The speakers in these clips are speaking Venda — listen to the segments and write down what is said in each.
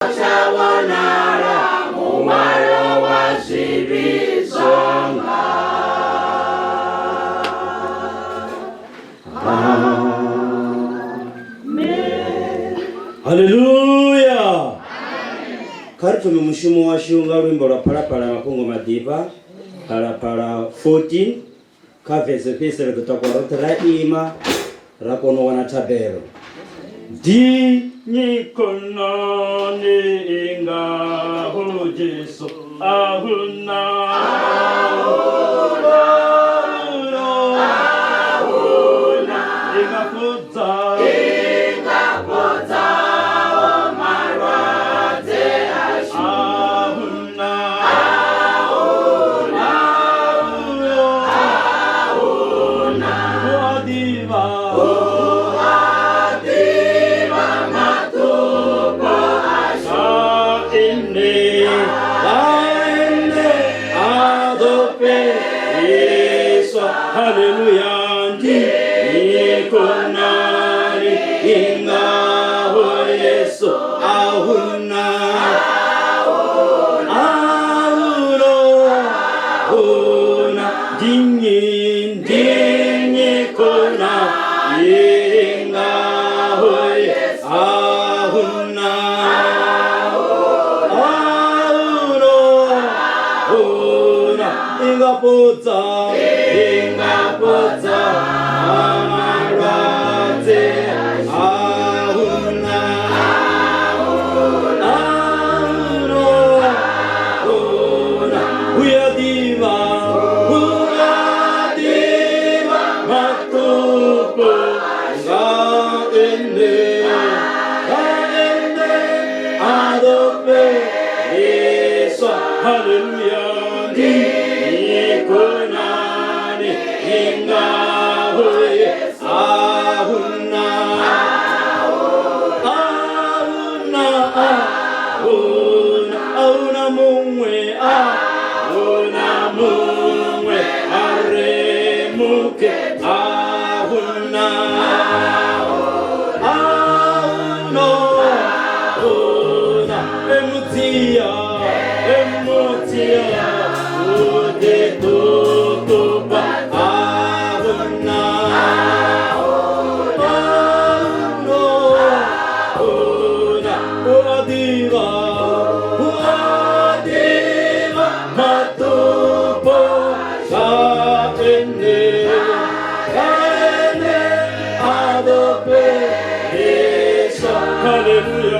Tsha vhonala muhwalo wa zwivhi zwanga. Haleluya! Kha ri thome mushumo washu nga luimbo lwa Phalaphala ya mafhungo maḓifha, Phalaphala 14 kha vese fhedzisela ri ḓo takuwa roṱhe ra ima ra kona u wana thabelo. Ndi nnyi khonani i ngaho Jesu? A hu na. I nga fhodza. A hu na. Haleluya ndi ikonani ingaho Yesu ahuna ahuna huna ndinyi ndinyi kona ingaho Yesu ahuna ahuna huna ingapodza ingapodza amalwadze ahuna ahuna huna uyadiva uyadiva matupo ngaende ngaende adope Yesu haleluya ndikonani ingaho ahuna ahuna ahuna ahuna mumwe ahuna mumwe aremuke ahuna ahuna ahuna emutia emutia udetutupa ahuna ahuna ahuna uadiva uadiva matupo kaene kaene adope Yesu haleluya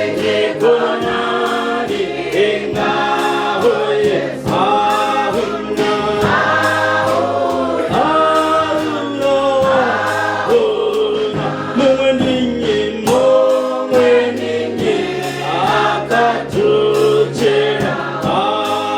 ndikonani ingaho ahuna ahuna huna mumwe ndinyi mumwe ndinyi akatuchera ahuna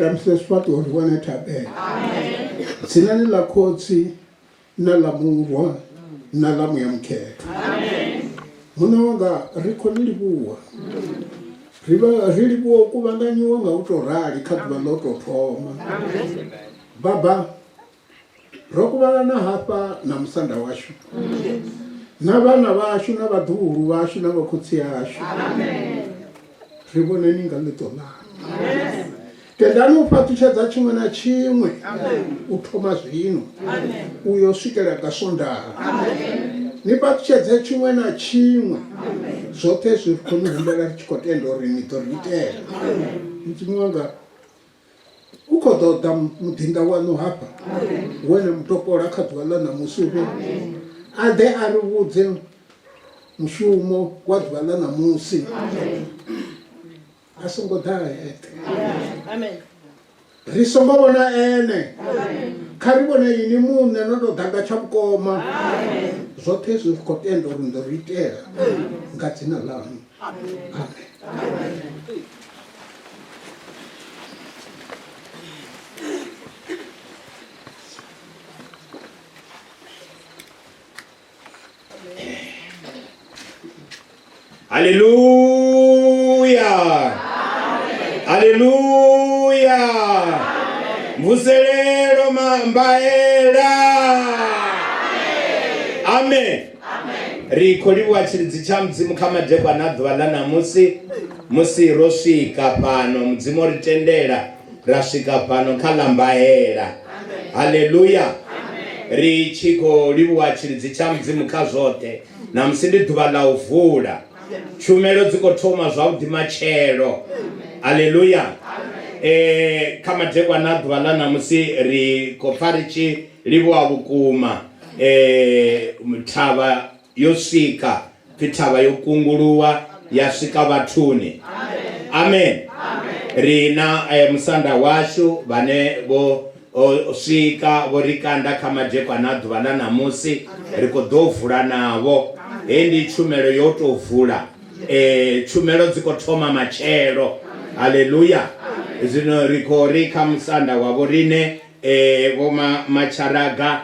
Kotamise zwifhaṱuwo ri wane thabelo. Dzinani ḽa Khotsi na ḽa Murwa na ḽa Muya Mukhethwa. Muṋe wanga ri khou ni livhuwa. Ri vha ri livhuwa u kuvhanganyiwa nga u tou rali kha ḓuvha ḽa u tou thoma. Baba ro kuvhangana hafha na musanda washu na vhana vhashu na vhaḓuhulu vhashu na vhokhotsi ashu. Ri vhoneni nga ḽiṱo ḽaṋu. Tendani u fhaṱutshedza tshiṅwe na tshiṅwe u thoma zwino u yo swikela nga Swondaha. Ni fhaṱutshedze tshiṅwe na tshiṅwe. Zwoṱhe zwi ri khou ni humbela ri tshi khou tenda uri ni ḓo ri itela. Mudzimu wanga, u khou ḓo ḓa muḓinḓa waṋu hafha, we na mu topola kha ḓuvha ḽa ṋamusi uri a ḓe a ri vhudze mushumo wa ḓuvha ḽa ṋamusi. A songo ḓa a eṱhe. Ri songo vhona ene. Kha ri vhone inwi muṋe no tou ḓa nga tsha vhukoma. Zwoṱhe hezwi ri khou tenda uri ni ḓo ri itela nga dzina ḽaṋu. Amen. Haleluya! Haleluya! Mvuselelo mambaela. Amen. Ri khou livhuwa tshilidzi tsha Mudzimu kha madekwana a ḓuvha ḽa ṋamusi musi ro swika fhano. Mudzimu o ri tendela ra swika fhano kha ḽa Mbaela. Haleluya! Ri tshi khou livhuwa tshilidzi tsha Mudzimu kha zwoṱhe. Ṋamusi ndi ḓuvha ḽa u vula. Tshumelo dzi khou thoma zwavhuḓi matshelo. Haleluya! Kha madekwana a ḓuvha ḽa ṋamusi ri khou pfa ri tshi livhuwa vhukuma thavha yo swika pfi thavha yo kunguluwa ya swika vhathuni. Amen. Ri na musanda washu vhane vho swika vho ri kanda kha madekwana a ḓuvha ḽa ṋamusi. Ri khou ḓo vula navho. Heyi ndi tshumelo yo tou vula. Tshumelo dzi khou thoma matshelo. Haleluya. Zwino ri khou ri kha musanda wa vho riṋe Vho Matsharaga,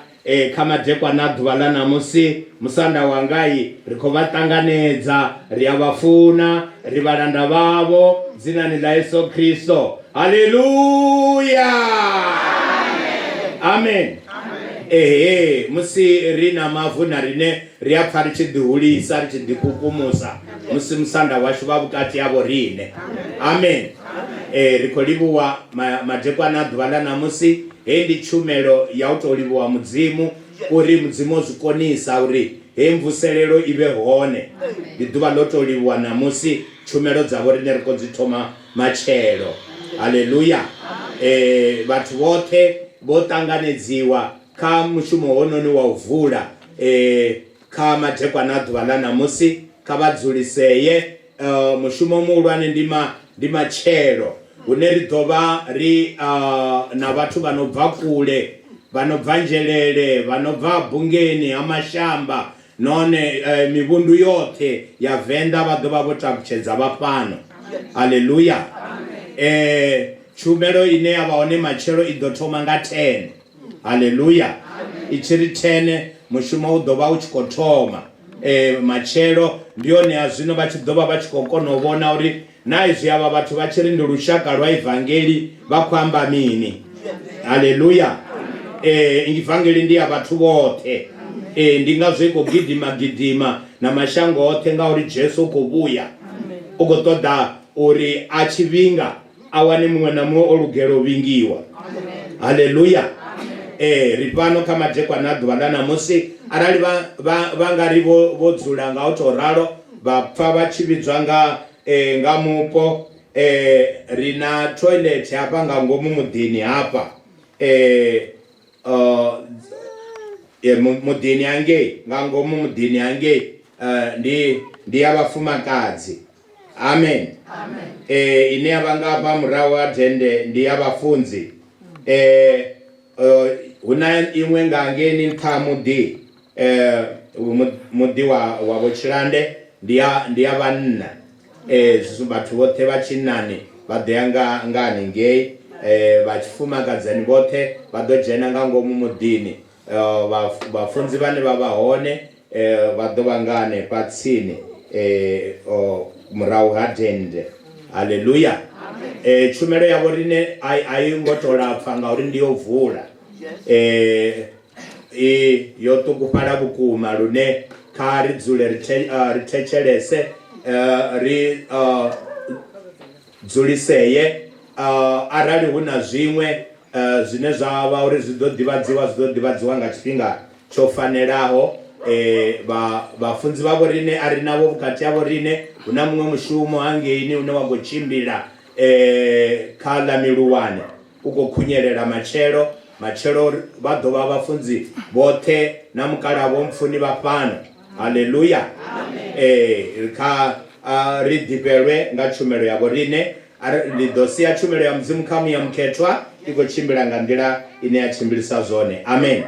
Kha madekwana a ḓuvha ḽa ṋamusi, musanda wangai, ri khou vha ṱanganedza. Ri a vha funa. Ri vhalanda vhavho, Dzinani ḽa Yesu Kristo. Haleluya! Amen. Ehe, musi ri na mavu na riṋe ri a pfa ri tshi ḓihulisa, ri tshi ḓikukumusa, musi musanda washu vha vhukati ha vho riṋe. Amen. Ri khou livhuwa madekwana a ḓuvha ḽa ṋamusi. Heyi ndi tshumelo ya u tou livhuwa Mudzimu uri Mudzimu o zwi konisa uri heyi mvuselelo i vhe hone. Ndi ḓuvha ḽo tou livhuwa ṋamusi. Tshumelo dza vho riṋe ri khou dzi thoma matshelo. Haleluya. Vhathu vhoṱhe vho ṱanganedziwa kha mushumo hounoni wa u vula kha madekwana a ḓuvha ḽa ṋamusi. Kha vha dzulisee. Mushumo muhulwane ndi ma ndi matshelo hune ri ḓo vha ri na vhathu vha no bva kule, vha no bva Nzhelele, vha no bva Bungeni ha Mashamba nahone mivhundu yoṱhe ya Venḓa vha ḓo vha vho takutshedza vha fhano. Haleluya! Tshumelo ine ya vha hone matshelo i ḓo thoma nga 10. Haleluya! I tshi ri 10 mushumo u ḓo vha u tshi khou thoma. Matshelo ndi hone a zwino vha tshi ḓo vha vha tshi khou kona u vhona uri na izwi avha vhathu vha tshi ri ndi lushaka lwa ivangeli vha khou amba mini. Haleluya! Ivangeli ndi ya vhathu vhoṱhe. Ndi ngazwo i khou gidima gidima na mashango oṱhe ngauri Jesu u khou vhuya. U khou ṱoḓa uri a tshi vhinga a wane muṅwe na muṅwe o lugela u vhingiwa. Haleluya! Ri fhano kha madekwana a ḓuvha ḽa ṋamusi. Arali vha, vha, vha nga ri vho, vho dzula nga u tou ralo, vha pfa vha tshi vhidzwa nga, nga mupo, ri na toilet hafha nga ngomu muḓini hafha. Muḓini hangei, nga ngomu muḓini hangei, ndi, ndi ya vhafumakadzi. Amen. Ine ya vha nga hafha murahu ha dennde ndi ya vhafunzi. Hu na iṅwe nga ngeini nṱha ha muḓi, muḓi wa wa Vho Tshilande ndi ya ndi ya vhanna. Vhathu vhoṱhe vha tshinnani vha ḓo ya nga nga haningei. Vha tshifumakadzani vhoṱhe vha ḓo dzhena nga ngomu muḓini. Vhafunzi vhane vha vha hone vha ḓo vha nga hanefha tsini murahu ha dennde. Haleluya. Tshumelo ya vho riṋe a i ngo to lapfa ngauri ndi yo vula. I yo ṱukufhala vhukuma lune kha ri dzule ri thetshelese ri dzuliseye. Arali hu na zwiṅwe zwine zwa vha uri zwi ḓo ḓivhadziwa, zwi ḓo ḓivhadziwa nga tshifhinga tsho fanelaho. Vhafunzi vha vho riṋe a ri navho vhukati ha vho riṋe, hu na muṅwe mushumo hangeini une wa khou tshimbila kha ḽa Miluwane, u khou khunyelela matshelo. Matshelo vha ḓo vha vhafunzi vhoṱhe na mukalaha Vho Mpfuni vha fhano. Haleluya. Kha ri ḓifhelwe nga tshumelo ya vho riṋe. Ndi ḓo sia tshumelo ya Mudzimu kha Muya Mukhethwa i khou tshimbila nga nḓila ine ya tshimbilisa zwone. Amen.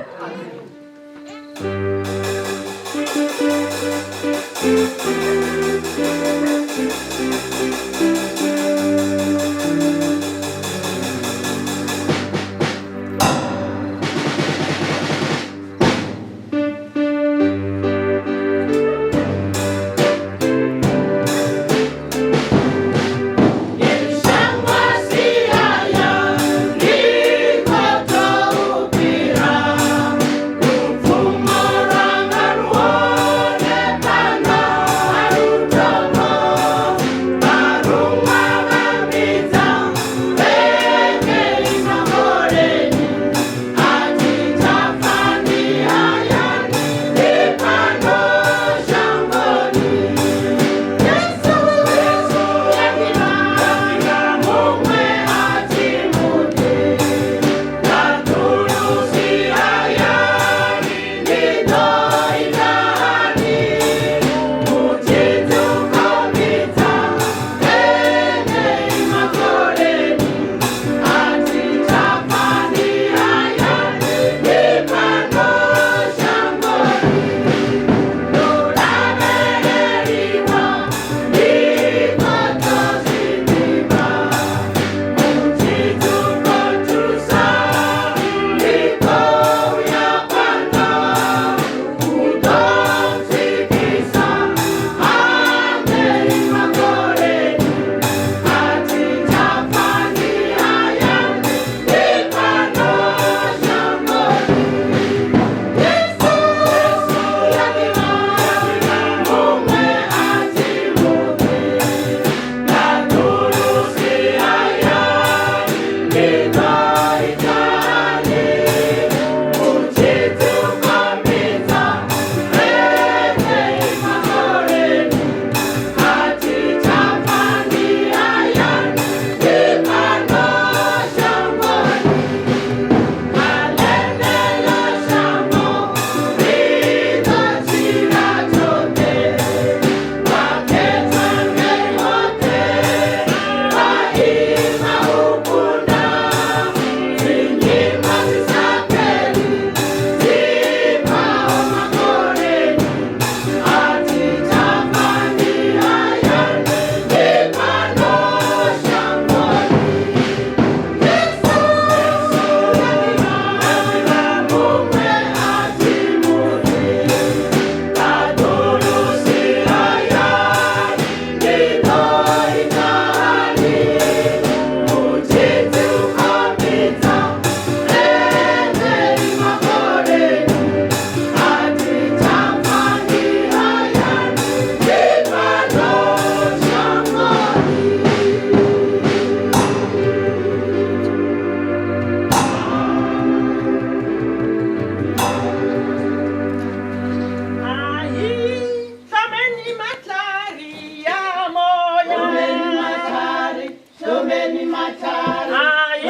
Ayi,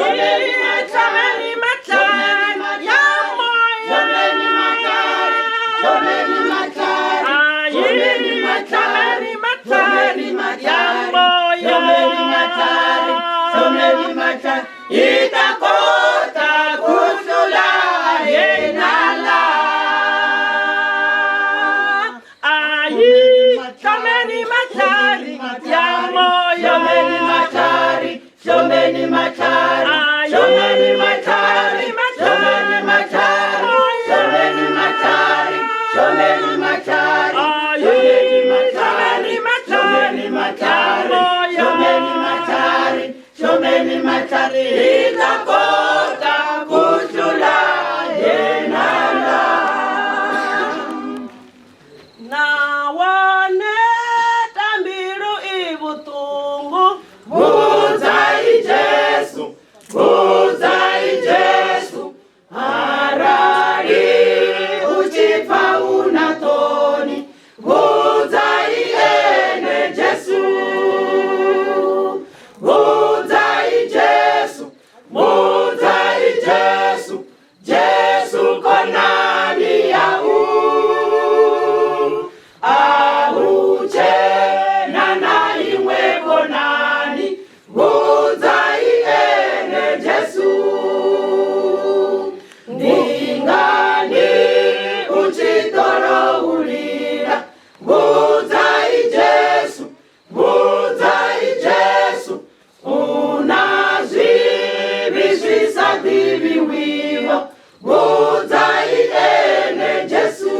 U tshi ṱolou lila. Vhudzai Jesu, vhudzai Jesu, u na zwivhi zwi sa ḓivhiwiho. Vhudzai ene Jesu.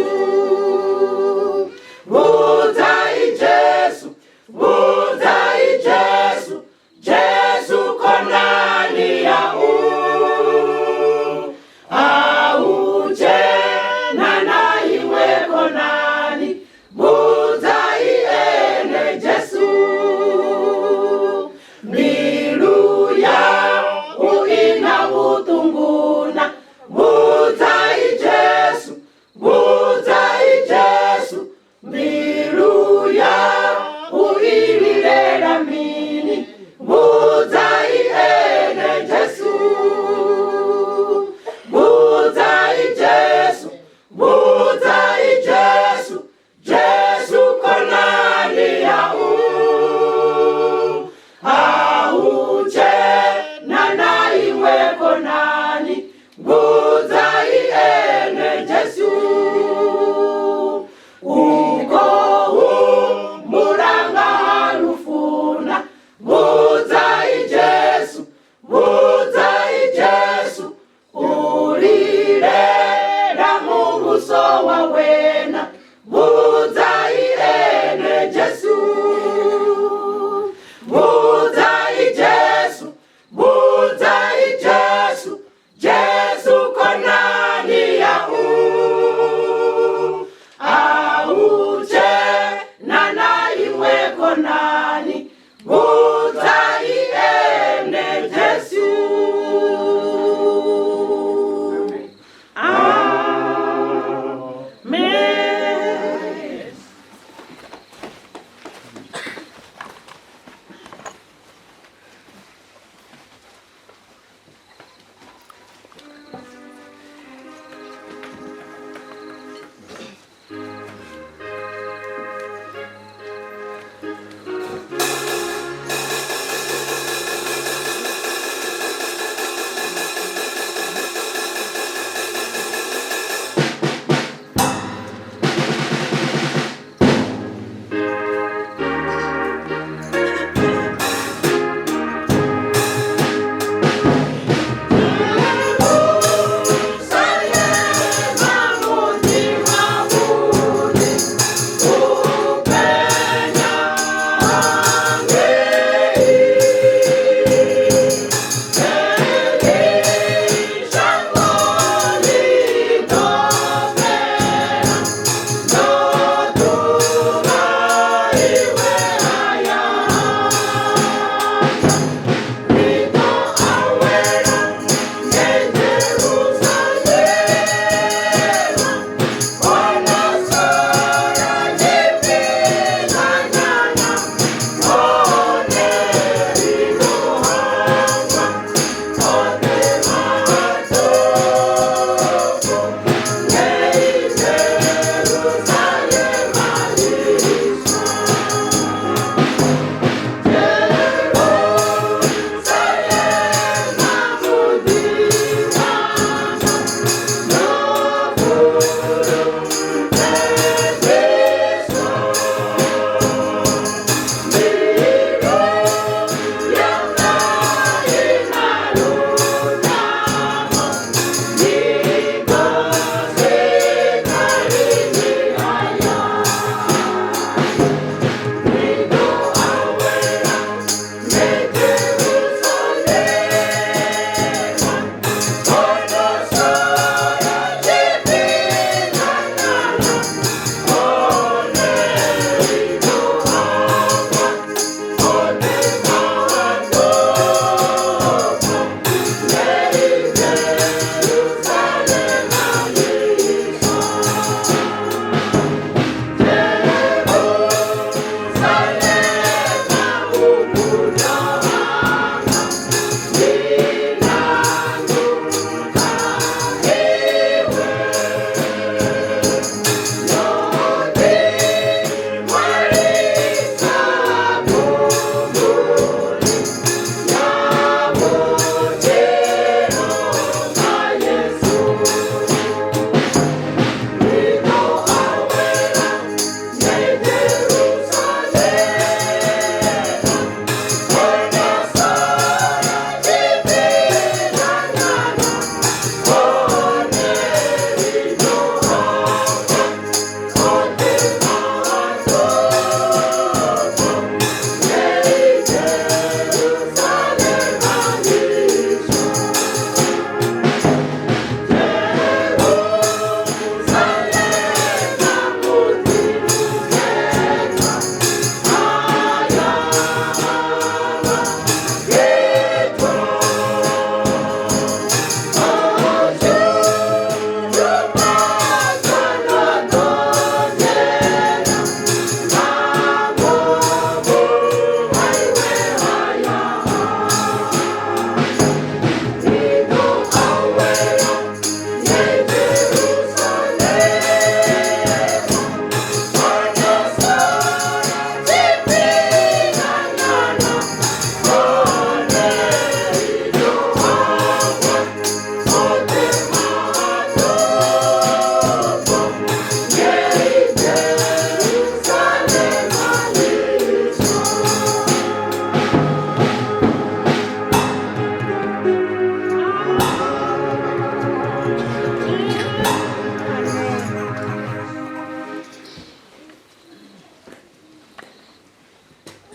Vhudzai Jesu, vhudzai Jesu, Jesu khonani yau. A hu tshena na iṅwe khonani. Vhudzai ene Jesu. Mbilu yau i na vhuṱunguna. Vhudzai Jesu, vhudzai Jesu, mbilu yau i lilela mini? Vhudzai ene Jesu. Vhudzai Jesu, vhudzai Jesu, Jesu khonani yau. A hu tshena na iṅwe khonani. Vhudzai ene Jesu. U khou humbula nga ha lufuna. Vhudzai Jesu, vhudzai Jesu, u lilela muvhuso wa wena. Vhudzai ene Jesu. Vhudzai Jesu, vhudzai Jesu, Jesu khonani yau. A hu tshena na iṅwe khonani. Vhudzai ene Jesu. Amen.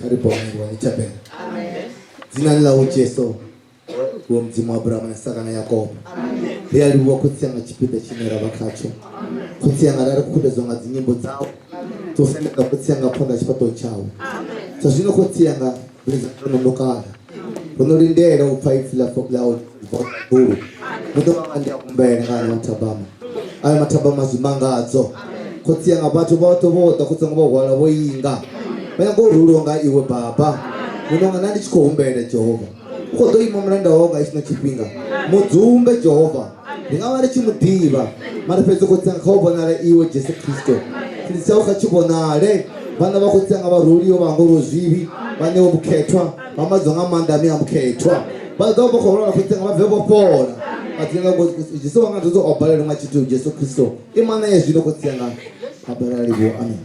Kha ri bone ni thabelo. Dzinani ḽau Jesu, wo Mudzimu wa Abrahamu na Isaka na Yakobo. Ri a livhuwa khotsi anga tshipiḓa tshine ra vha khatsho. Khotsi anga ra ri khutedzwa nga dzinyimbo dzau dzo sendela khotsi anga phanḓa tshifhaṱuwo tshau. Sa zwino khotsi anga ri no ṋukala. Ro no lindela u pfa ipfi ḽa ḽa ḓulu. Muṋe wanga ndi a humbela nga ayo mathabama. Ayo mathabama zwimangadzo. Khotsi anga vhathu vhoṱhe vho ḓa khotsi anga vho hwala vho inga. Vha nyaga u ruliwa nga iwe baba. Muṋe wanga nṋe ndi tshi khou humbela Jehova. U khou ḓo ima mulanda wau nga hetshino tshifhinga. Mudzumbe Jehova. Ndi nga vha ri tshi mu ḓivha. Mara fhedzi khotsi anga kha u vhonale iwe Jesu Kristo. Tshilidzi tshau kha tshi vhonale. Vhana vha khotsi anga vha ruliwe vha hangwelwe zwivhi, vha ṋewe vhukhethwa, vha madzwe nga maanḓa a Muya Mukhethwa. Vha ḓo vha khou lwala khotsi anga vha bve vho fhola. Nga dzina ḽa Jesu wanga ndo o balelwa nga tshithu Jesu Kristo. Ima naye zwino khotsi anga. Thabelo ya livhuwa. Amen.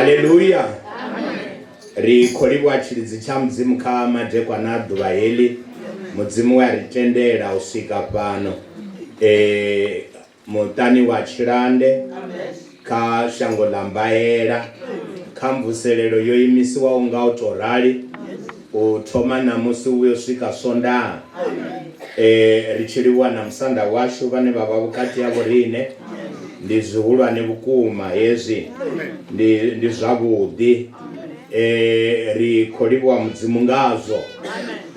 Haleluya. Ri khou livhuwa tshilidzi tsha Mudzimu kha madekwana a ḓuvha heḽi. Mudzimu we a ri tendela u swika fhano e, muṱani wa Tshilande kha shango ḽa Mbaela kha mvuselelo yo imisiwaho nga u tou rali u thoma ṋamusi u vhuya u swika Swondaha. E, ri tshi livhuwa na musanda washu vhane vha vha vhukati ha vhoriṋe ndi zwihulwane vhukuma hezwi ndi, ndi zwavhuḓi. E, ri khou livhuwa Mudzimu ngazwo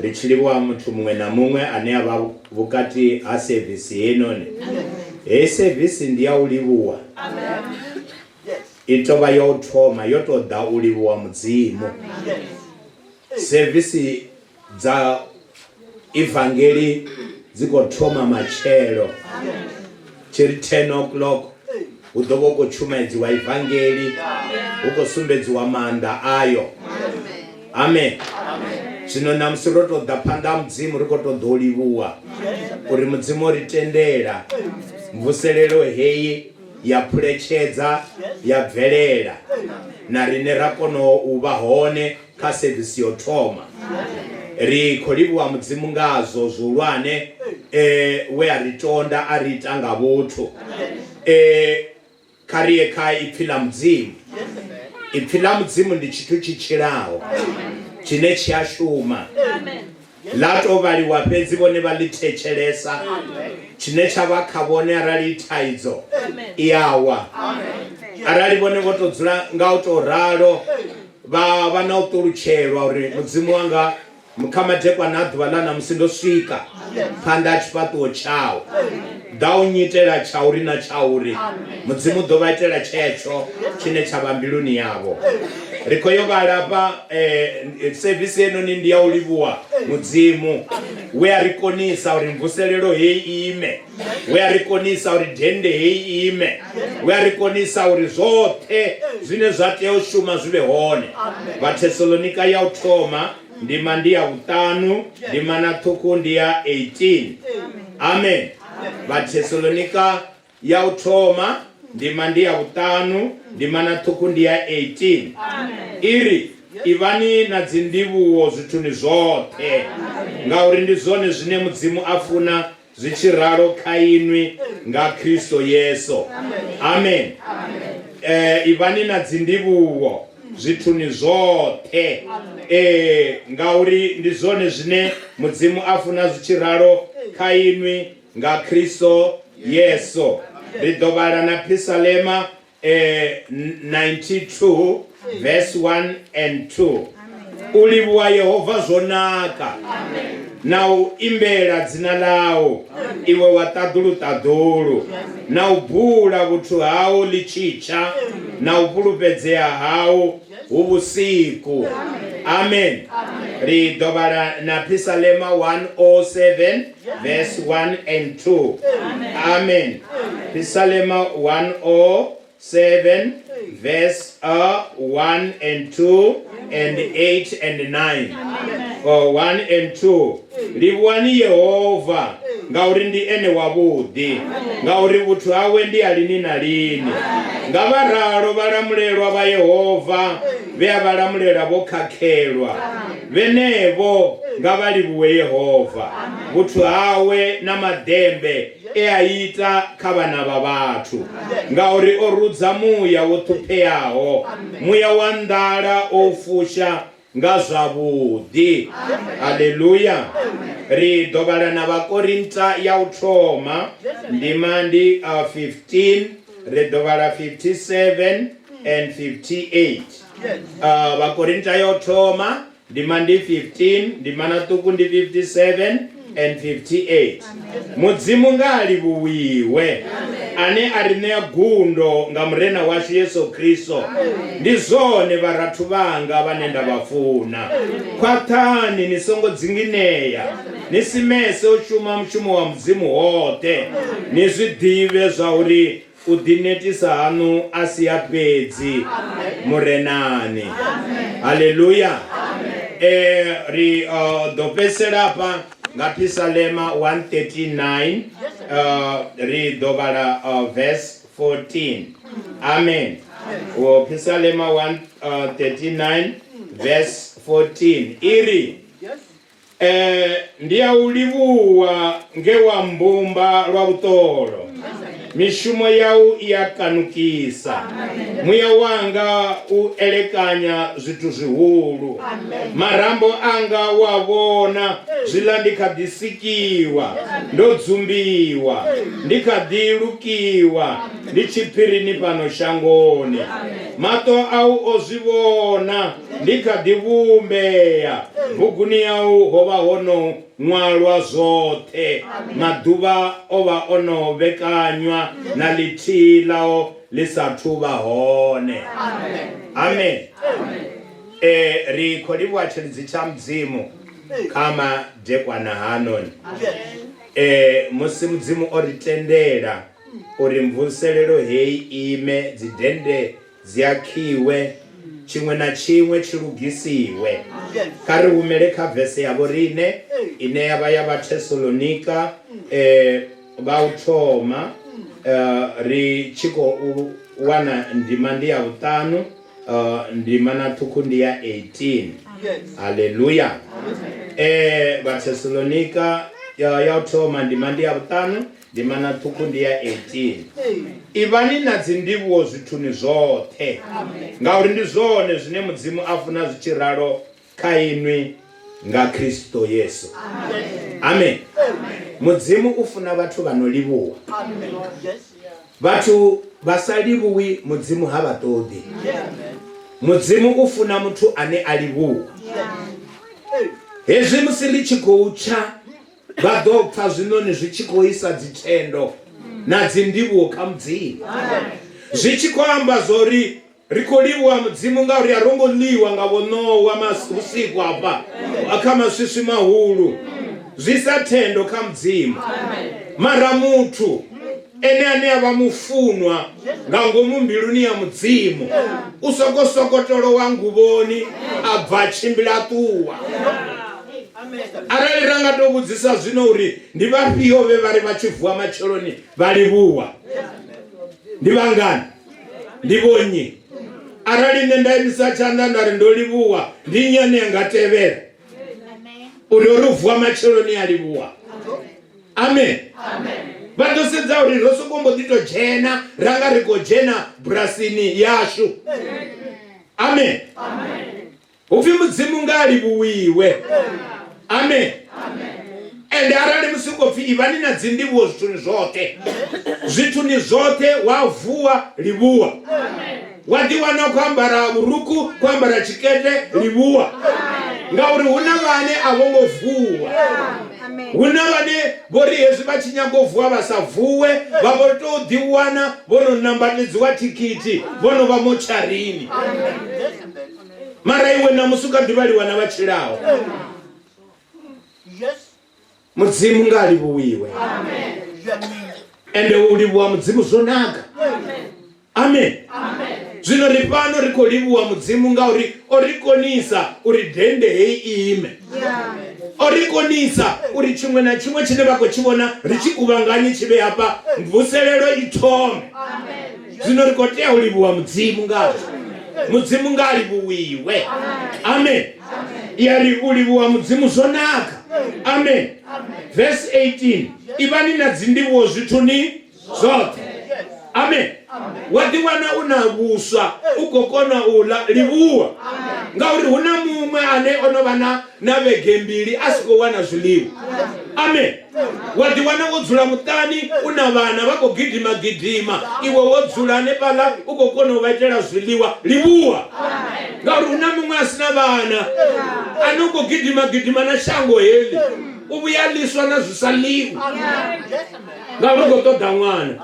ri tshi livhuwa muthu muṅwe na muṅwe ane a vha vhukati ha sevisi heinoni. Heyi sevisi ndi ya u livhuwa. I tou vha ya u thoma yo tou ḓa u livhuwa Mudzimu. Sevisi dza ivangeli dzi khou thoma matshelo tshi ri 10 o'clock hu ḓo vha hu khou tshumaedziwa ivangeli hu khou sumbedziwa maanḓa ayo. Amen. Zwino ṋamusi ro tou ḓa phanḓa ha Mudzimu ri khou tou ḓo livhuwa uri Mudzimu o ri tendela mvuselelo heyi ya phuletshedza ya bvelela na riṋe ra kona u vha hone kha sevisi yo thoma. Ri khou livhuwa Mudzimu ngazwo zwihulwane eh, we a ri tonda a ri ita nga vhuthu. Eh, kha ri ye kha ipfi ḽa Mudzimu. Ipfi ḽa Mudzimu ndi tshithu tshi tshilaho tshine tshi a shuma. Ḽa tou vhaliwa fhedzi vhone vha ḽi thetshelesa. Tshine tsha vha kha vhone arali i thaidzo i a wa. Arali vhone vho tou dzula nga u tou ralo vha vha na u ṱulutshelwa uri Mudzimu wanga kha madekwana a ḓuvha ḽa ṋamusi ndo swika phanḓa ha tshifhaṱuwo tshau ḓa u nyitela tshauri na tshauri. Mudzimu u ḓo vha itela tshetsho tshine tsha vha mbiluni yavho. Ri khou yo vhala hafha eh, sevisi heinoni ndi ya u livhuwa Mudzimu we a ri konisa uri mvuselelo heyi i ime, we a ri konisa uri dennde heyi i ime, we a ri konisa uri zwoṱhe zwine zwa tea u shuma zwi vhe hone. Vhathesalonika ya u thoma ndima ndi ya vhuṱanu, ndimana ṱhukhu ndi ya 18. Amen. Vhathesalonika ya u thoma ndima ndi ya vhuṱanu, ndimana ṱhukhu ndi ya 18. I ri, Ivhani na dzindivhuwo zwithuni zwoṱhe, ngauri ndi zwone zwine Mudzimu a funa zwi tshi ralo kha inwi nga Kristo Yesu. Amen. Eh, ivhani na dzindivhuwo zwithuni zwoṱhe eh, ngauri ndi zwone zwine Mudzimu a funa zwi tshi ralo kha inwi nga Kristo Yesu. Ri ḓo vhala na Phisalema eh, 92 verse 1 and 2. U livhuwa Yehova zwo naka na u imbela dzina ḽau iwe wa ṱaḓulu-ṱaḓulu, na u bula vhuthu hau ḽi tshi tsha, na u fhulufhedzea hau hu vhusiku. Amen. Ri ḓo vhala na Phisalema 107 verse 1 and 2. Amen. Phisalema 107 verse 1 and 2 and 8 and 9. Oh, 1 and 2. Livhuwani Yehova ngauri ndi ene wavhuḓi, ngauri vhuthu hawe ndi ha lini na lini. Nga vha ralo vhalamulelwa vha Yehova vhe a vha lamulela vho khakhelwa, vhenevho nga vha livhuwe Yehova, vhuthu hawe na maḓembe e a ita kha vhana vha vhathu, ngauri o rudza muya wo ṱhupheaho, muya wa nḓala o u fusha nga zwavhuḓi. Haleluya! Ri ḓo vhala na Vhakorinta ya u thoma, ndima ndi 15, ri ḓo vhala 57 and 58. Vhakorinta ya u thoma ndima ndi 15, ndimana ṱuku ndi 57 and 58. Mudzimu nga a livhuwiwe ane a ri ṋea gundo nga Murena washu Yesu Kristo. Ndi zwone vharathu vhanga vhane nda vha funa. Khwaṱhani, ni songo dzinginea, ni simese u shuma mushumo wa Mudzimu hoṱhe, ni zwi ḓivhe zwauri U ḓinetisa haṋu a si ha fhedzi Murenani. Haleluya. Ri ḓo fhedzisela hafha nga Phisalema 139, ri ḓo vhala verse 14. Amen. Phisalema 139 verse 14 i ri, Ndi a u livhuwa nge wa mbumba lwa vhuṱolo. Mishumo yau i a kanukisa. Muya wanga u elekanya zwithu zwihulu. Marambo anga u a vhona zwiḽa ndi kha ḓi sikiwa, ndo dzumbiwa, ndi kha ḓi lukiwa ndi tshiphirini fhano shangoni. Maṱo au o zwi vhona. Ndi kha ḓi vhumbea. Buguni yau ho vha ho no ṅwalwa zwoṱhe, maḓuvha o vha o no vhekanywa, na ḽithihi ḽao ḽi sa athu vha hone. Amen. Ri khou livhuwa tshilidzi tsha Mudzimu kha madekwana haanoni. Musi Mudzimu o ri tendela uri mvuselelo heyi ime, dzidennde dzi akhiwe, tshiṅwe na tshiṅwe tshi lugisiwe. Kha ri humele kha vese ya vhoriṋe ine ya vha ya Vhathesalonika vha u thoma, ri tshi khou wana ndima ndi ya vhuṱanu, ndima na ṱhukhu ndi ya 18. Haleluya! Vhathesalonika ya u thoma ndima ndi ya vhuṱanu Ndimana ṱhukhu ndi ya 18. Ivhani na dzindivhuwo zwithuni zwoṱhe, ngauri ndi zwone zwine Mudzimu a funa zwi tshi ralo kha inwi nga Kristo Yesu. Amen. Mudzimu u funa vhathu vha no livhuwa. Vhathu vha sa livhuwi Mudzimu ha vha ṱoḓi. Mudzimu u funa muthu ane a livhuwa. Hezwi musi ḽi tshi khou tsha Vha ḓo pfa zwiṋoni zwi tshi khou isa dzithendo na dzindivhuwo kha Mudzimu, zwi tshi khou amba zwa uri ri khou livhuwa Mudzimu ngauri a ro ngo ḽiwa nga vhoṋowa vhusiku hafha kha maswiswi mahulu. Zwi isa thendo kha Mudzimu. Mara muthu ene ane a vha mufunwa nga ngomu mbiluni ya Mudzimu u soko sokotolowa nguvhoni a bva tshimbila a ṱuwa. Arali ra nga tou vhudzisa zwino uri ndi vhafhio vhe vha ri vha tshi vuwa matsheloni vha livhuwa, ndi vhangani? Ndi vhonnyi? Arali nṋe nda imisa tshanḓa nda ri ndo livhuwa, ndi nnyi ane a nga tevhela uri o ri vuwa matsheloni a livhuwa? Amen. Vha ḓo sedza uri ro sokou mbo ḓi tou dzhena ra nga ri khou dzhena bulasini yashu. Amen. Hu pfi Mudzimu nga a livhuwiwe. Amen. Ende arali musi u khou pfi ivhani na dzindivhuwo zwithuni zwoṱhe, zwithuni zwoṱhe wa vuwa livhuwa. Wa ḓiwana u khou ambara vhurukhu, khou ambara tshikete, livhuwa. Ngauri hu na vhane a vho ngo vuwa. Hu na vhane vho ri hezwi vha tshi nyaga u vuwa vha sa vuwe, vha vho tou ḓiwana vho no nambatedziwa thikhithi, vho no vha motsharini. Mara iwe ṋamusi u kha ḓi vhaliwa na vha tshilaho. Mudzimu nga a livhuwiwe. Ende u livhuwa Mudzimu zwo naka. Amen. Zwino ri fhano ri khou livhuwa Mudzimu ngauri o ri konisa uri dennde heyi i ime. O ri konisa uri tshiṅwe na tshiṅwe tshine vha khou tshi vhona ri tshi kuvhanganye tshi vhe hafha, mvuselelo i thome. Zwino ri khou tea u livhuwa Mudzimu ngazwo. Mudzimu nga a livhuwiwe. Amen. Ya ri u livhuwa Mudzimu zwo naka. Amen. Verse 18. Ivhani na dzindivhuwo zwithuni zwoṱhe. Amen. Wa ḓiwana u na vhuswa u khou kona u ḽa, livhuwa. Ngauri hu na muṅwe ane o no vha na na vhege mbili a si khou wana zwiḽiwa. Amen. Wa ḓiwana wo dzula muṱani u na vhana vha khou gidima gidima, iwe wo dzula hanefhaḽa u khou kona u vha itela zwiḽiwa, livhuwa. Ngauri hu na muṅwe a si na vhana ane u khou gidima gidima na shango heḽi, u vhuya ḽiswa na zwi sa ḽiwi. Ngauri u khou ṱoḓa ṅwana,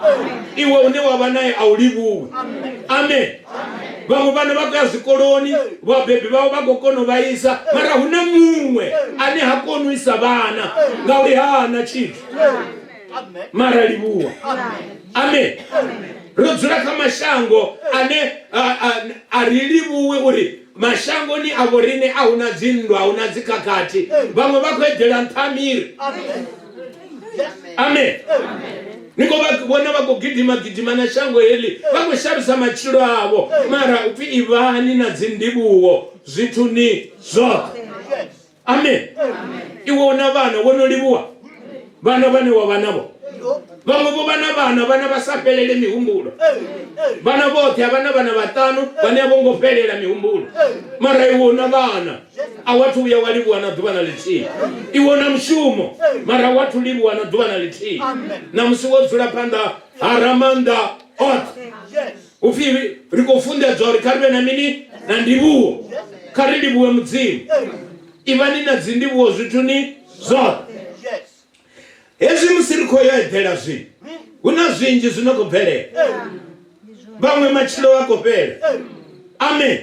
iwe une wa vha nae a u livhuwi. Amen. Vhaṅwe vhana vha khou ya zwikoloni, vhabebi vhavho vha khou kona u vha isa, mara hu na muṅwe ane ha koni u isa vhana ngauri ha na tshithu. Mara livhuwa. Amen. Ro dzula kha mashango ane a ri livhuwi uri mashangoni a vho riṋe a hu na dzinndwa, a hu na dzikhakhathi. Vhaṅwe vha khou eḓela nṱha ha miri. Amen. Ni khou vha vhona vha khou gidima gidima na shango heḽi, vha khou shavhisa matshilo avho, mara upfi ivhani na dzindivhuwo zwithuni zwoṱhe. Amen. Iwe u na vhana, wo no livhuwa vhana vhane wa vha navho. Vhaṅwe vho vha na vhana, vhana vha sa fhelele mihumbulo. Vhana vhoṱhe a vha na vhana vhaṱanu vhane a vho ngo fhelela mihumbulo, mara iwe u na vhana a wathu vhuya wa livhuwa na ḓuvha na ḽithihi. Iwe u na mushumo mara a wathu livhuwa na ḓuvha na ḽithihi. Na musi wo dzula phanḓa ha Ramaanḓa oṱhe, upfi ri khou funḓedzwa uri kha ri vhe na mini? Na ndivhuwo. Kha ri livhuwe Mudzimu. Ivhani na dzindivhuwo zwithuni zwoṱhe. Hezwi musi ri khou yo eḓela zwino, hu na zwinzhi zwi no khou bvelela. Vhaṅwe matshilo a khou fhela. Amen.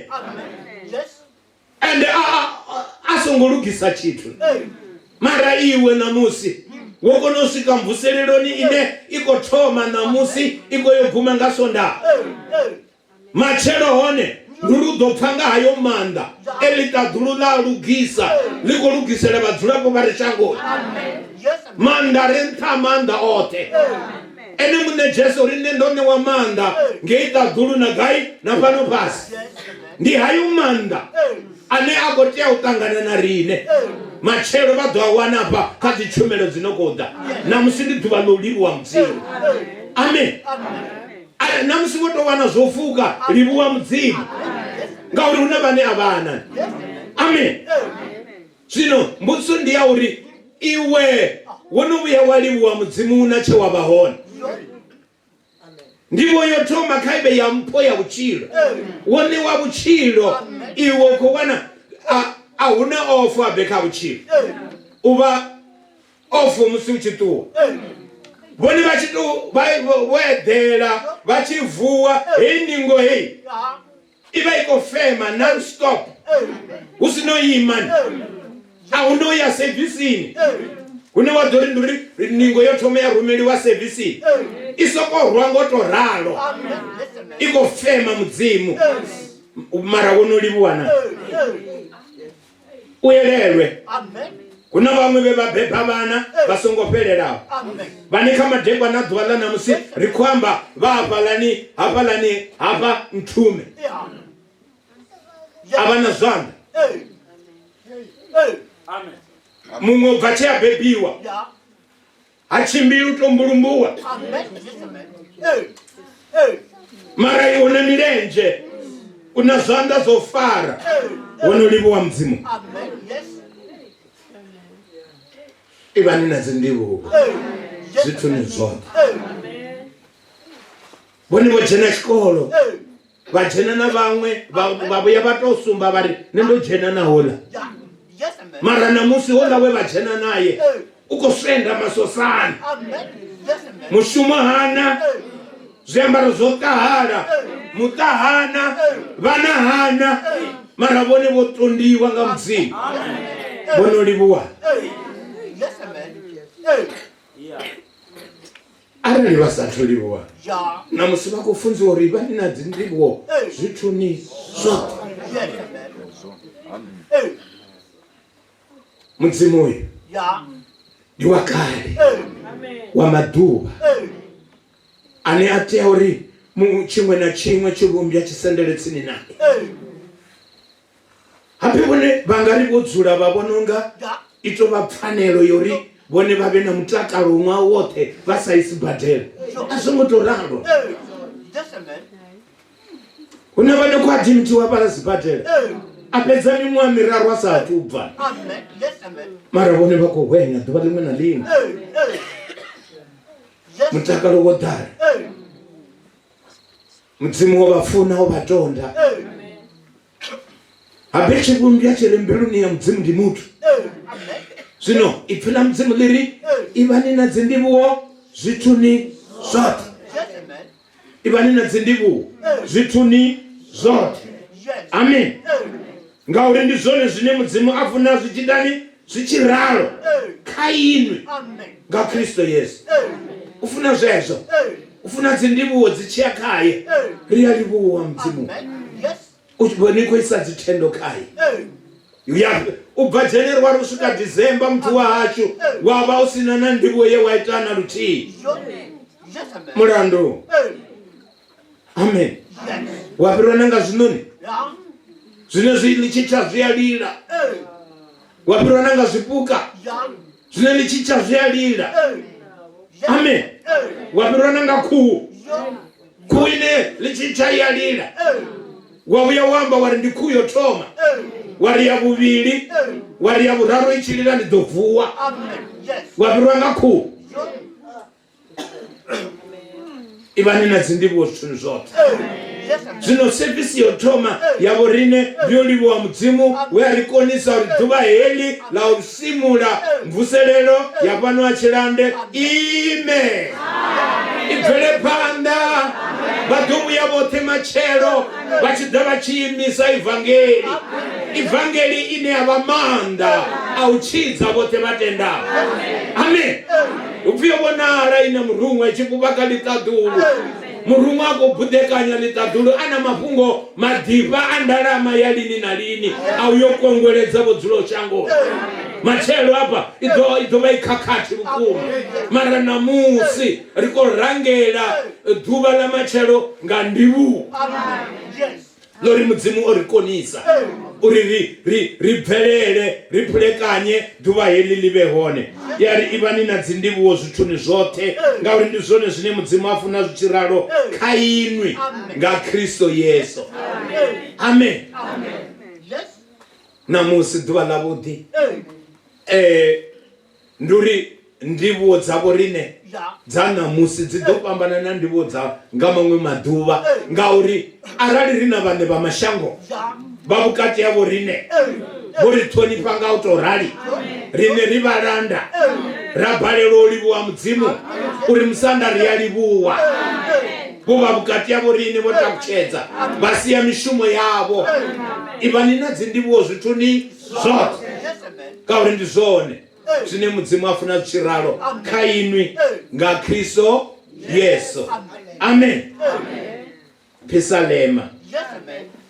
Ende a a a songo lugisa tshithu. Mara iwe ṋamusi wo kona u swika mvuseleloni ine i khou thoma ṋamusi i khou yo guma nga Sondaha. Matshelo hone ndi uri u ḓo pfa nga hayo maanḓa e ḽiṱaḓulu ḽa a lugisa, ḽi khou lugisela vhadzulapo vha re shangoni. Maanḓa a re nṱha ha maanḓa oṱhe. Ene muṋe Jesu uri nṋe ndo ṋewa maanḓa ngei ṱaḓulu na gai na fhano fhasi. Ndi hayo maanḓa ane a khou tea u ṱangana na riṋe. Matshelo vha ḓo a wana afha kha dzitshumelo dzi no khou ḓa. Ṋamusi ndi ḓuvha ḽa u livhuwa Mudzimu. Amen. Na musi vho tou wana zwo fuka, livhuwa Mudzimu ngauri hu na vhane a vhana. Amen. Zwino mbudziso ndi ya uri iwe wo no vhuya wa livhuwa Mudzimu na tshe wa vha hone? Ndivho yo thoma kha ive ya mpho ya vhutshilo. Wo ṋewa vhutshilo, iwe u khou wana a hu na ofo a bve kha vhutshilo. U vha ofo musi u tshi ṱuwa. Vhone vha tshi tou vho eḓela vha tshi vuwa heyi ningo heyi i vha i khou fema non stop hu si no ima, a hu no ya sevisini hune wa ḓo ri ndi uri ningo yo thoma ya rumeliwa sevisini, i soko rwa ngo to ralo, i khou fema Mudzimu. Mara wo no livhuwa na u elelwe hu na vhaṅwe vhe vha beba vhana vha songo fhelelaho, vhane kha madekwana a ḓuvha ḽa ṋamusi ri khou amba vha hafhaḽani hafhaḽani hafha nthume a vha na zwanḓa. Muṅwe u bva tshe a bebiwa. Ha tshimbili u to mbulumbuwa. Mara iwe una milenzhe, u na zwanḓa zwo fara, wo no livhuwa Mudzimu. Ivhani na dzindivhuwo zwithuni zwoṱhe. Vhone vho dzhena tshikolo, vha dzhena na vhaṅwe, vha vhuya vha tou sumba vha ri nṋe ndo dzhena na houḽa. Mara ṋamusi houḽa we vha dzhena naye u khou swenda masosani, mushumo hana, zwiambaro zwo ṱahala, muṱa hana, vhana hana, mara vhone vho tondiwa nga Mudzimu, vho no livhuwa. Arali vha sathu livhuwa, ṋamusi vha khou funziwa uri vha na dzindivhuwo zwithuni zwoṱhe. Mudzimu uyu ndi wa kale, wa maḓuvha, ane a tea uri tshiṅwe na tshiṅwe tshivhumbwa tshi sendele tsini nae. Habe vhone vha nga ri vho dzula vha vhona unga i tou vha pfanelo ya uri vhone vha vhe na mutakalo ṅwaha woṱhe vha sa yi sibadela. A zwo ngo tou ralo. Hu na vhane khou adimitiwa fhaḽa sibadela a fhedza miṅwaha miraru a sa athu u bva, mara vhone vha khou hwenya ḓuvha ḽiṅwe na ḽiṅwe, mutakalo wo ḓala. Mudzimu wo vha funa, wo vha tonda. Habe tshivhumbwa tshi re mbiluni ya Mudzimu ndi muthu. Zwino ipfi ḽa Mudzimu ḽi ri ivhani na dzindivhuwo zwithuni zwoṱhe. Ivhani na dzindivhuwo zwithuni zwoṱhe. Amen. Ngauri ndi zwone zwine Mudzimu a funa zwi tshi itani? Zwi tshi ralo kha inwi nga Kristo Yesu. U funa zwezwo. U funa dzindivhuwo dzi tshi ya khaye. Ri a livhuwa Mudzimu. U ni khou isa dzithendo khaye. Ya u bva January u swika December muthu wa hashu wa vha u sina na ndivhuwo ye wa ita na luthihi. Mulandu. Amen. Wa fhirwa na nga zwiṋoni zwine zwi ḽi tshi tsha zwi a lila. Wa fhirwa na nga zwipuka zwine ḽi tshi tsha zwi a lila. Amen. Wa fhirwa na nga khuhu, khuhu ine ḽi tshi tsha i a lila. Wa vhuya wa amba wa ri ndi khuhu yo thoma, wa ri ya vhuvhili, wa ri ya vhuraru i tshi lila ndi ḓo vuwa. Wa fhirwa nga khuhu. Ivhani na dzindivhuwo zwithuni zwoṱhe. Zwino sevisi yo thoma ya vhorine ndi yo livhuwa Mudzimu we a ri konisa uri ḓuvha heḽi ḽa u simula mvuselelo ya fhano ha Tshilande ime, i bvele phanḓa. Vha ḓo vhuya vhoṱhe matshelo vha tshi ḓa vha tshi imisa ivangeli, ivangeli ine ya vha maanḓa a u tshidza vhoṱhe vha tendaho. Amen. Hu pfi yo vhonala ine muruṅwa i tshi fhufha kha ḽiṱaḓulu. Muruṅwa a khou buḓekanya ḽiṱaḓulu a na mafhungo maḓifha a ndalama ya lini na lini a u yo kwengweledza vho dzulaho shangoni. Matshelo hafha i ḓo i ḓo vha i khakhathi vhukuma, mara ṋamusi ri khou rangela ḓuvha ḽa matshelo nga ndivhuwo. Ḽo ri Mudzimu o ri konisa uri ri ri ri bvelele, ri phulekanye ḓuvha heḽi ḽi vhe hone. Ya ri ivhani na dzindivhuwo zwithuni zwoṱhe, ngauri ndi zwone zwine Mudzimu a funa zwi tshi ralo kha inwi nga Kristo Yesu. Amen. Ṋamusi ḓuvha ḽavhuḓi Ndi uri ndivhuwo dza vhoriṋe dza ṋamusi dzi ḓo fhambana na ndivhuwo dza nga maṅwe maḓuvha, ngauri arali ri na vhaṋe vha mashango vha vhukati ha vhoriṋe vho ri ṱhonifha nga u tou rali, riṋe ri vhalanda ra balelwa u livhuwa Mudzimu uri musanda ri a livhuwa. Vho vha vhukati ha vhoriṋe vho takutshedza vha sia mishumo yavho. Ivhani na dzindivhuwo zwithuni zwoṱhe, ngauri ndi zwone zwine Mudzimu a funa zwi tshi ralo kha inwi nga Kristo Yesu. Amen. Phisalema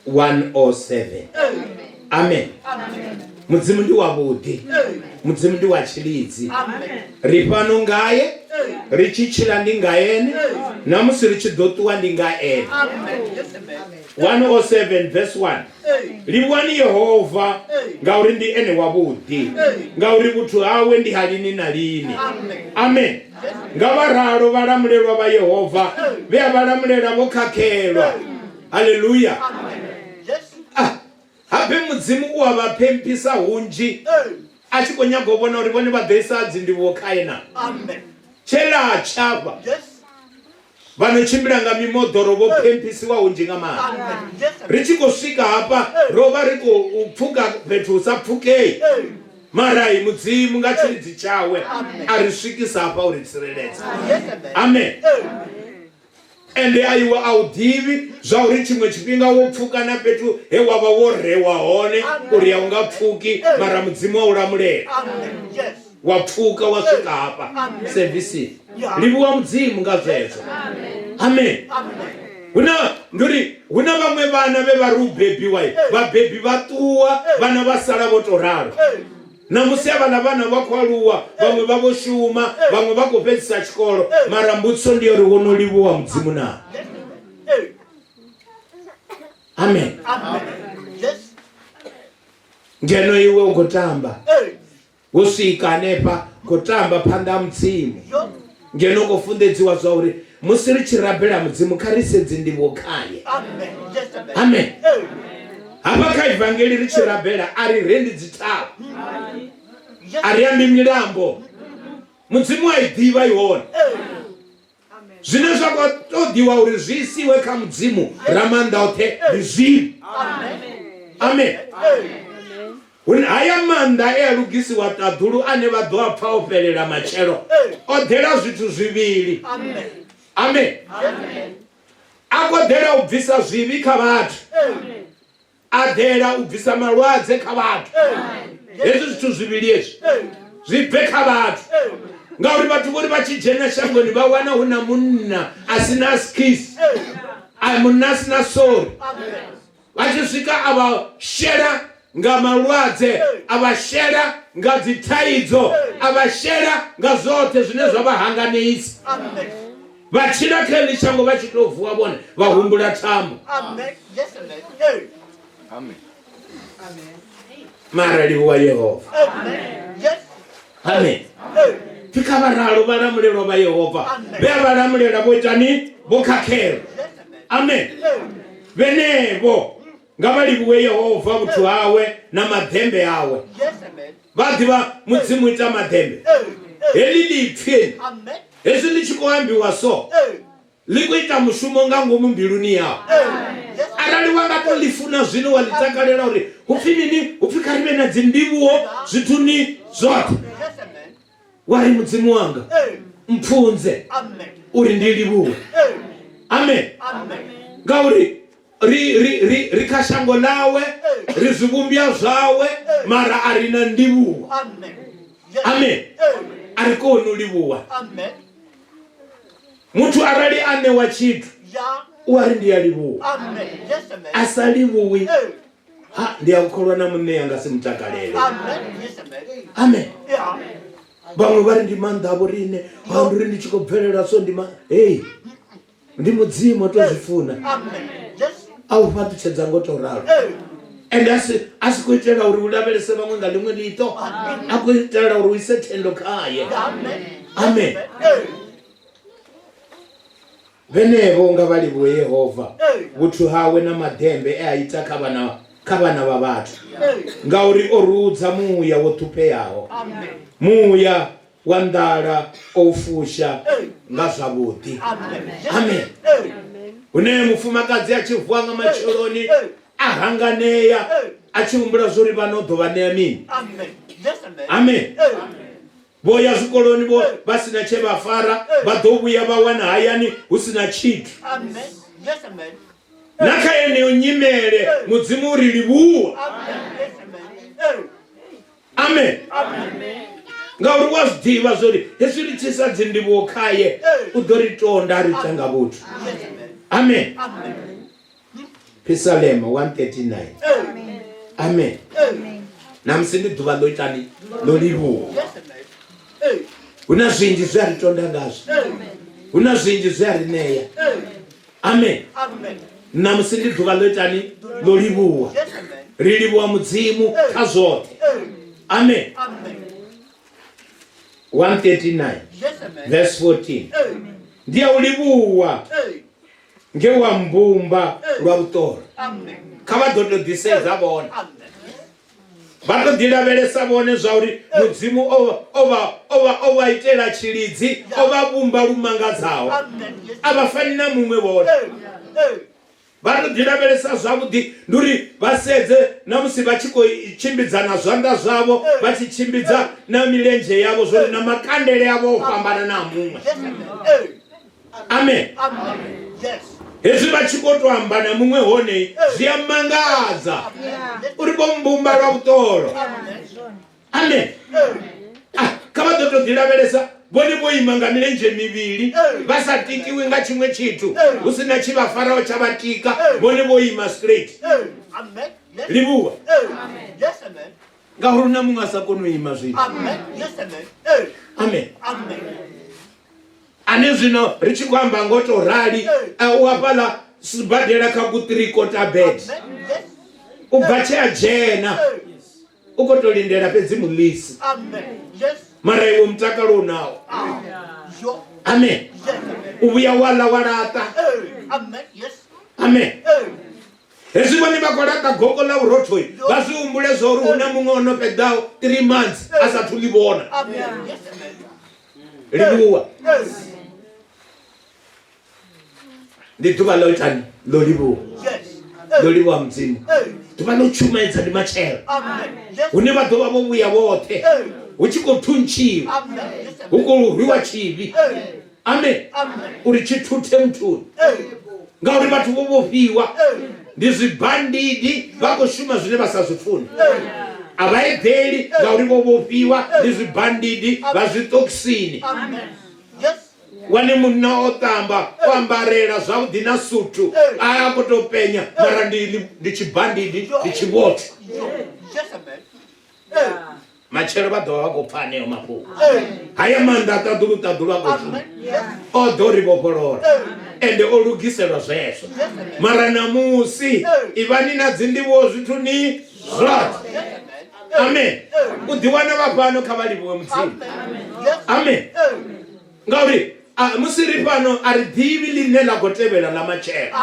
107. Amen. Mudzimu ndi wavhuḓi, Mudzimu ndi wa tshilidzi. Ri fhano ngaye, ri tshi tshila ndi nga ene. Na musi ri tshi ḓo ṱuwa ndi nga ene. 107 verse 1. Livhuwani Yehova ngauri ndi ene wavhuḓi, ngauri vhuthu hawe ndi ha lini na lini. Amen. Nga vha ralo vhalamulelwa vha Yehova vhe a vha lamulela vho khakhelwa. Haleluya. Ah, habe Mudzimu u a vha phemphisa hunzhi a tshi khou nyaga u vhona uri vhone vha ḓo isa dzindivhuwo khae na. Tshe ḽa tsha fha. Vha no tshimbila nga mimoḓoro vho phemphisiwa hunzhi nga maanḓa. Ri tshi khou swika hafha ro vha ri khou pfuka fhethu hu sa pfukei. Mara Mudzimu nga tshilidzi tshawe a ri swikisa hafha u ri tsireledza. Amen. Ende a iwe a u ḓivhi zwa uri tshiṅwe tshifhinga wo pfuka na fhethu he wa vha wo rewa hone uri a u nga pfuki, mara Mudzimu a u lamulela. Wa pfuka wa swika hafha sevisini. Livhuwa Mudzimu nga zwezwo. Amen. Huna ndi uri hu na vhaṅwe vhana vhe vha ri u bebiwa, vhabebi vha ṱuwa, vhana vha sala vho tou ralo. Na musi havhaḽa vhana vha khou aluwa, vhaṅwe vha vho shuma, vhaṅwe vha khou fhedzisa tshikolo, mara mbudziso ndi ya uri wo no livhuwa Mudzimu naa? Amen. Ngeno iwe u khou tamba, wo swika hanefha khou tamba phanḓa ha Mudzimu, ngeno u khou funḓedziwa zwa uri musi ri tshi rabela Mudzimu kha ri sedze ndivho khaye. Amen. Hafha kha ivangeli ri tshi rabela a ri rendi dzithavha, a ri ambi milambo. Mudzimu a i ḓivha i hone. Zwine zwa khou ṱoḓiwa uri zwi isiwe kha Mudzimu Ramaanḓaoṱhe ndi zwivhi. Amen. Hune haya maanḓa e a lugisiwa ṱaḓulu ane vha ḓo a pfa o fhelela matshelo o ḓela zwithu zwivhili. Amen. A khou ḓela u bvisa zwivhi kha vhathu, a ḓela u bvisa malwadze kha vhathu. Hezwi zwithu zwivhili hezwi zwi bve kha vhathu, ngauri vhathu vhori vha tshi dzhena shangoni vha wana hu na munna a si na skis, a munna a si na sori. Vha tshi swika a vha shela nga malwadze, a vha shela nga dzithaidzo, a vha shela nga zwoṱhe zwine zwa vha hanganeisa. Vha tshila kha heḽi shango vha tshi tou vuwa vhone vha humbula thambo. Mara livhuwa Yehova. Amen. Pfi kha vha ralo vha lamulelwa vha Yehova, vhe a vha lamulela vho itani? Vho khakhelwa. Amen. Vhenevho nga vha livhuwe Yehova vhuthu hawe na maḓembe awe. Vha ḓivha Mudzimu ita maḓembe. Heḽi ḽipfi hezwi ḽi tshi khou ambiwa so ḽi khou ita mushumo nga ngomu mbiluni yau. Arali wa nga tou ḽi funa zwino wa ḽi takalela uri hu pfi mini, hu pfi kha ri vhe na dzindivhuwo zwithuni zwoṱhe, wa ri Mudzimu wanga mpfunze uri ndi livhuwe. Amen. Ngauri ri ri ri ri kha shango ḽawe, ri zwivhumbwa zwawe, mara a ri na ndivhuwo. Amen. A ri koni u livhuwa. Muthu arali a ṋewa tshithu u a ri ndi a livhuwa, a sa livhuwi ha ndi a kholwa na muṋe anga si mutakalele. Amen. Vhaṅwe vha ri ndi maanḓa avho riṋe, ha ndi uri ndi tshi khou bvelela so ndi ma hey ndi Mudzimu o to zwi funa a u fhaṱutshedza ngo to ralo. Ende a si a si khou itela uri u lavhelese vhaṅwe nga ḽiṅwe ḽiṱo, a khou itela uri u ise thendo khaye. Amen. Vhenevho nga vha livhuwe Yehova vhuthu hawe na maḓembe e a ita kha vhana kha vhana vha vhathu, ngauri o rudza muya wo ṱhupheaho, muya wa nḓala o u fusha nga zwavhuḓi. Amen. Hune mufumakadzi a tshi vuwa nga matsheloni a hanganea a tshi humbula zwori vhana u ḓo vha ṋea mini. Amen. Vho ya zwikoloni vho vha si na tshe vha fara, vha ḓo vhuya vha wana hayani hu si na tshithu. Na kha yeneyo nyimele Mudzimu u ri livhuwa. Amen. Ngauri wa zwi ḓivha zwori hezwi ri tshi isa dzindivhuwo khaye u ḓo ri tonda a ri ita nga vhuthu. Amen. Phisalema 139. Amen. Na musi ndi ḓuvha ḽo itani ḽo livhuwa. Hu na zwinzhi zwe a ri tonda ngazwo. Hu na zwinzhi zwe a ri ṋea. Amen. Ṋamusi ndi ḓuvha ḽo itani ḽo livhuwa. Ri livhuwa Mudzimu kha zwoṱhe. Amen. 139 verse 14 ndi a u livhuwa nge wa mbumba lwa vhuṱolo. Kha vha ḓo tou ḓisedza vhone. Vha tou ḓilavhelesa vhone zwa uri Mudzimu o o vha o vha o vha itela tshilidzi, o vha vhumba lu mangadzaho. A vha fani na muṅwe vhone. Vha tou ḓilavhelesa zwavhuḓi, ndi uri vha sedze na musi vha tshi khou tshimbidza na zwanḓa zwavho, vha tshi tshimbidza na milenzhe yavho, zwo uri na makandele avho o fhambana na a muṅwe. Amen. Hezwi vha tshi khou tou amba na muṅwe hone zwi a mangadza uri vho mbumba lwa vhuṱolo. Amen. Ah, kha vha ḓo tou ḓilavhelesa vhone vho ima nga milenzhe mivhili vha sa tikiwi nga tshiṅwe tshithu hu si na tshi vha faraho tsha vha tika vhone vho ima straight. Livhuwa. Ngauri hu na muṅwe a sa koni u ima zwino. Amen. Ane zwino ri tshi khou amba ngo to rali u hafhaḽa sibadela kha ku three quarter bed u bva tshe a dzhena u khou tou lindela fhedzi muḽisi mara iwe mutakalo u nawo. Amen. U vhuya wa ḽa wa laṱa. Amen. Hezwi vhone vha khou laṱa goko ḽa vhurothoi vha zwi humbule zwa uri hu na muṅwe o no fhedzaho 3 months a sathu ḽi vhona. Livhuwa. Ndi ḓuvha ḽo itani ḽo livhuwa. Ḽo livhuwa Mudzimu. Ḓuvha ḽo tshumaedza ndi matshelo. Hune vha ḓo vha vho vhuya vhoṱhe. Hu tshi khou thuntshiwa. Hu khou rwiwa tshivhi. Amen. Uri tshi thuthe muthuni. Ngauri vhathu vho vhofhiwa. Ndi zwibandidi vha khou shuma zwine vha sa zwi fune. A vha eḓeli ngauri vho vhofhiwa ndi zwibandidi vha zwiṱokisini. Wane munna o ṱamba o ambarela zwavhuḓi na suthu a khou tou penya mara ndi ndi tshibandidi ndi tshivhotshwa. Matshelo vha ḓo vha vha khou pfa aneo mafhungo. Haya maanḓa a ṱaḓulu ṱaḓulu a khou shuma. O ḓo ri vhofholola. Ende o lugiselwa zwezwo. Mara ṋamusi ivhani na dzindivhuwo zwithuni zwoṱhe. Amen. U ḓiwana vha fhano kha vha livhuwe Mudzimu. Amen. Ngauri a, musi ri fhano a ri ḓivhi ḽine ḽa khou tevhela ḽa matshelo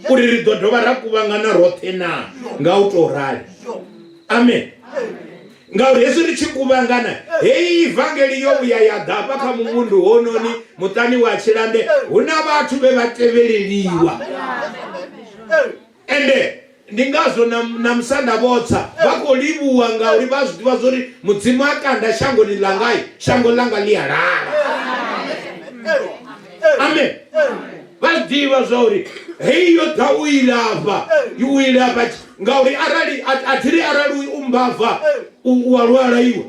uri ri ḓo dovha ra kuvhangana roṱhe naa nga u tou rali. Amen. Ngauri hezwi ri tshi kuvhangana heyi ivangeli yo vhuya ya ḓa hafha kha muvhundu hononi muṱani wa Tshilande hu na vhathu vhe vha tevheleliwa. Ende ndi ngazwo na, na musanda vhotsa vha khou livhuwa ngauri vha zwi ḓivha zwori Mudzimu a kanda shangoni ḽangai shango ḽanga ḽi a lala. Amen. Vha zwi ḓivha zwa uri heyi yo ḓa u ilafha u ilafha ngauri arali a thi ri arali u mbava u a lwala iwe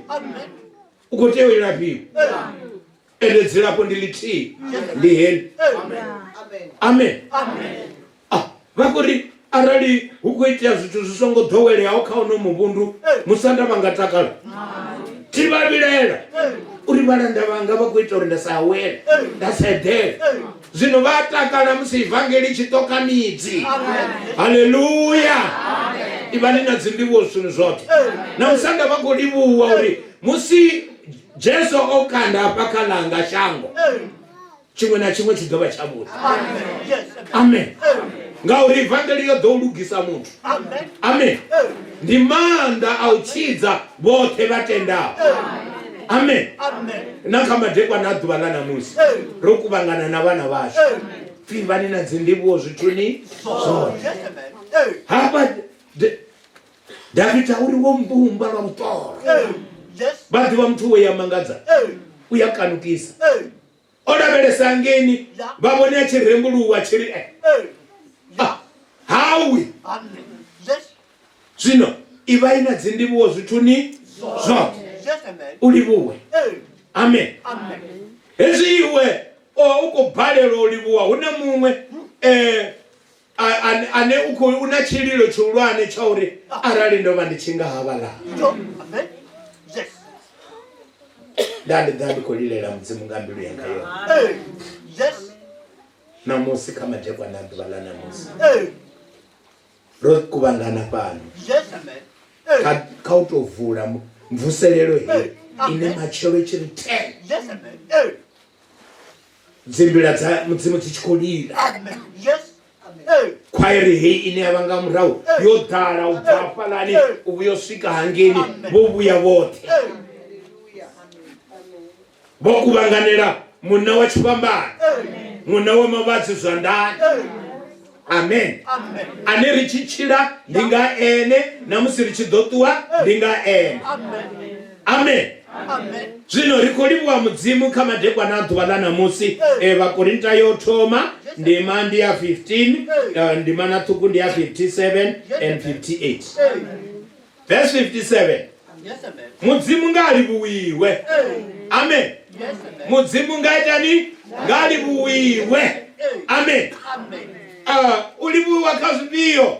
u khou tea u ilafhiwa. Ende dzilafho ndi ḽithihi ndi heḽi. Amen. Ah, vha khou ri arali hu khou itea zwithu zwi songo ḓoweleaho kha uno muvhundu musanda vha nga takala. Thi vha vhilaela uri vhalanda vhanga vha khou ita uri nda sa awele nda sa eḓele. Zwino vha a takala musi ivangeli i tshi ṱoka midzi. Haleluya! Ivhani na dzindivhuwo zwithuni zwoṱhe. Na musanda vha khou livhuwa uri musi Jesu o kanda hafha kha ḽanga shango tshiṅwe na tshiṅwe tshi ḓo vha tshavhuḓi. Amen. Ngauri ivangeli yo ḓo u lugisa muthu. Amen. Ndi maanḓa a u tshidza vhoṱhe vha tendaho. Amen. Na kha madekwana a ḓuvha ḽa ṋamusi ro kuvhangana na vhana vhashu. Pfi vhani na dzindivhuwo zwithuni zwoṱhe. Hafha Davida uri wo mbumba lwa vhuṱolo. Vha ḓivha muthu we ya mangadza u ya kanukisa. O lavhelesa ngeni vha vhone a tshi rembuluwa tshi ri ah, hawi. Zwino ivha i na dzindivhuwo zwithuni zwoṱhe. U livhuwe. Amen. Hezwi iwe o u khou balelwa u livhuwa hu na muṅwe ane u khou u na tshililo tshihulwane tsha uri arali ndo vha ndi tshi nga havhaḽa nda ndi ḓa ndi khou lilela Mudzimu nga mbilu yanga yoṱhe. Ṋamusi kha madekwana a ḓuvha ḽa ṋamusi ro kuvhangana fhano kha kha u tou vula mvuselelo heyi ine matshelo i tshi ri 10 dzimbila dza mudzimu dzi tshi khou lila khwairi heyi ine ya vha nga murahu yo ḓala u bva hafhalani u vhuya u swika hangeni vho vhuya vhoṱhe vho kuvhanganela munna wa tshifhambano munna wa mavhadzi zwanḓani amen ane ri tshi tshila ndi nga ene na musi ri tshi ḓo ṱuwa ndi nga ene amen zwino ri khou livhuwa mudzimu kha madekwana a ḓuvha ḽa ṋamusi e, vhakorinta yo thoma ndima ndi ya 15 ndima na ṱhukhu ndi ya 57 and 58 verse 57 mudzimu nga a livhuwiwe amen mudzimu nga itani nga a livhuwiwe amen u livhuwiwa kha zwifhio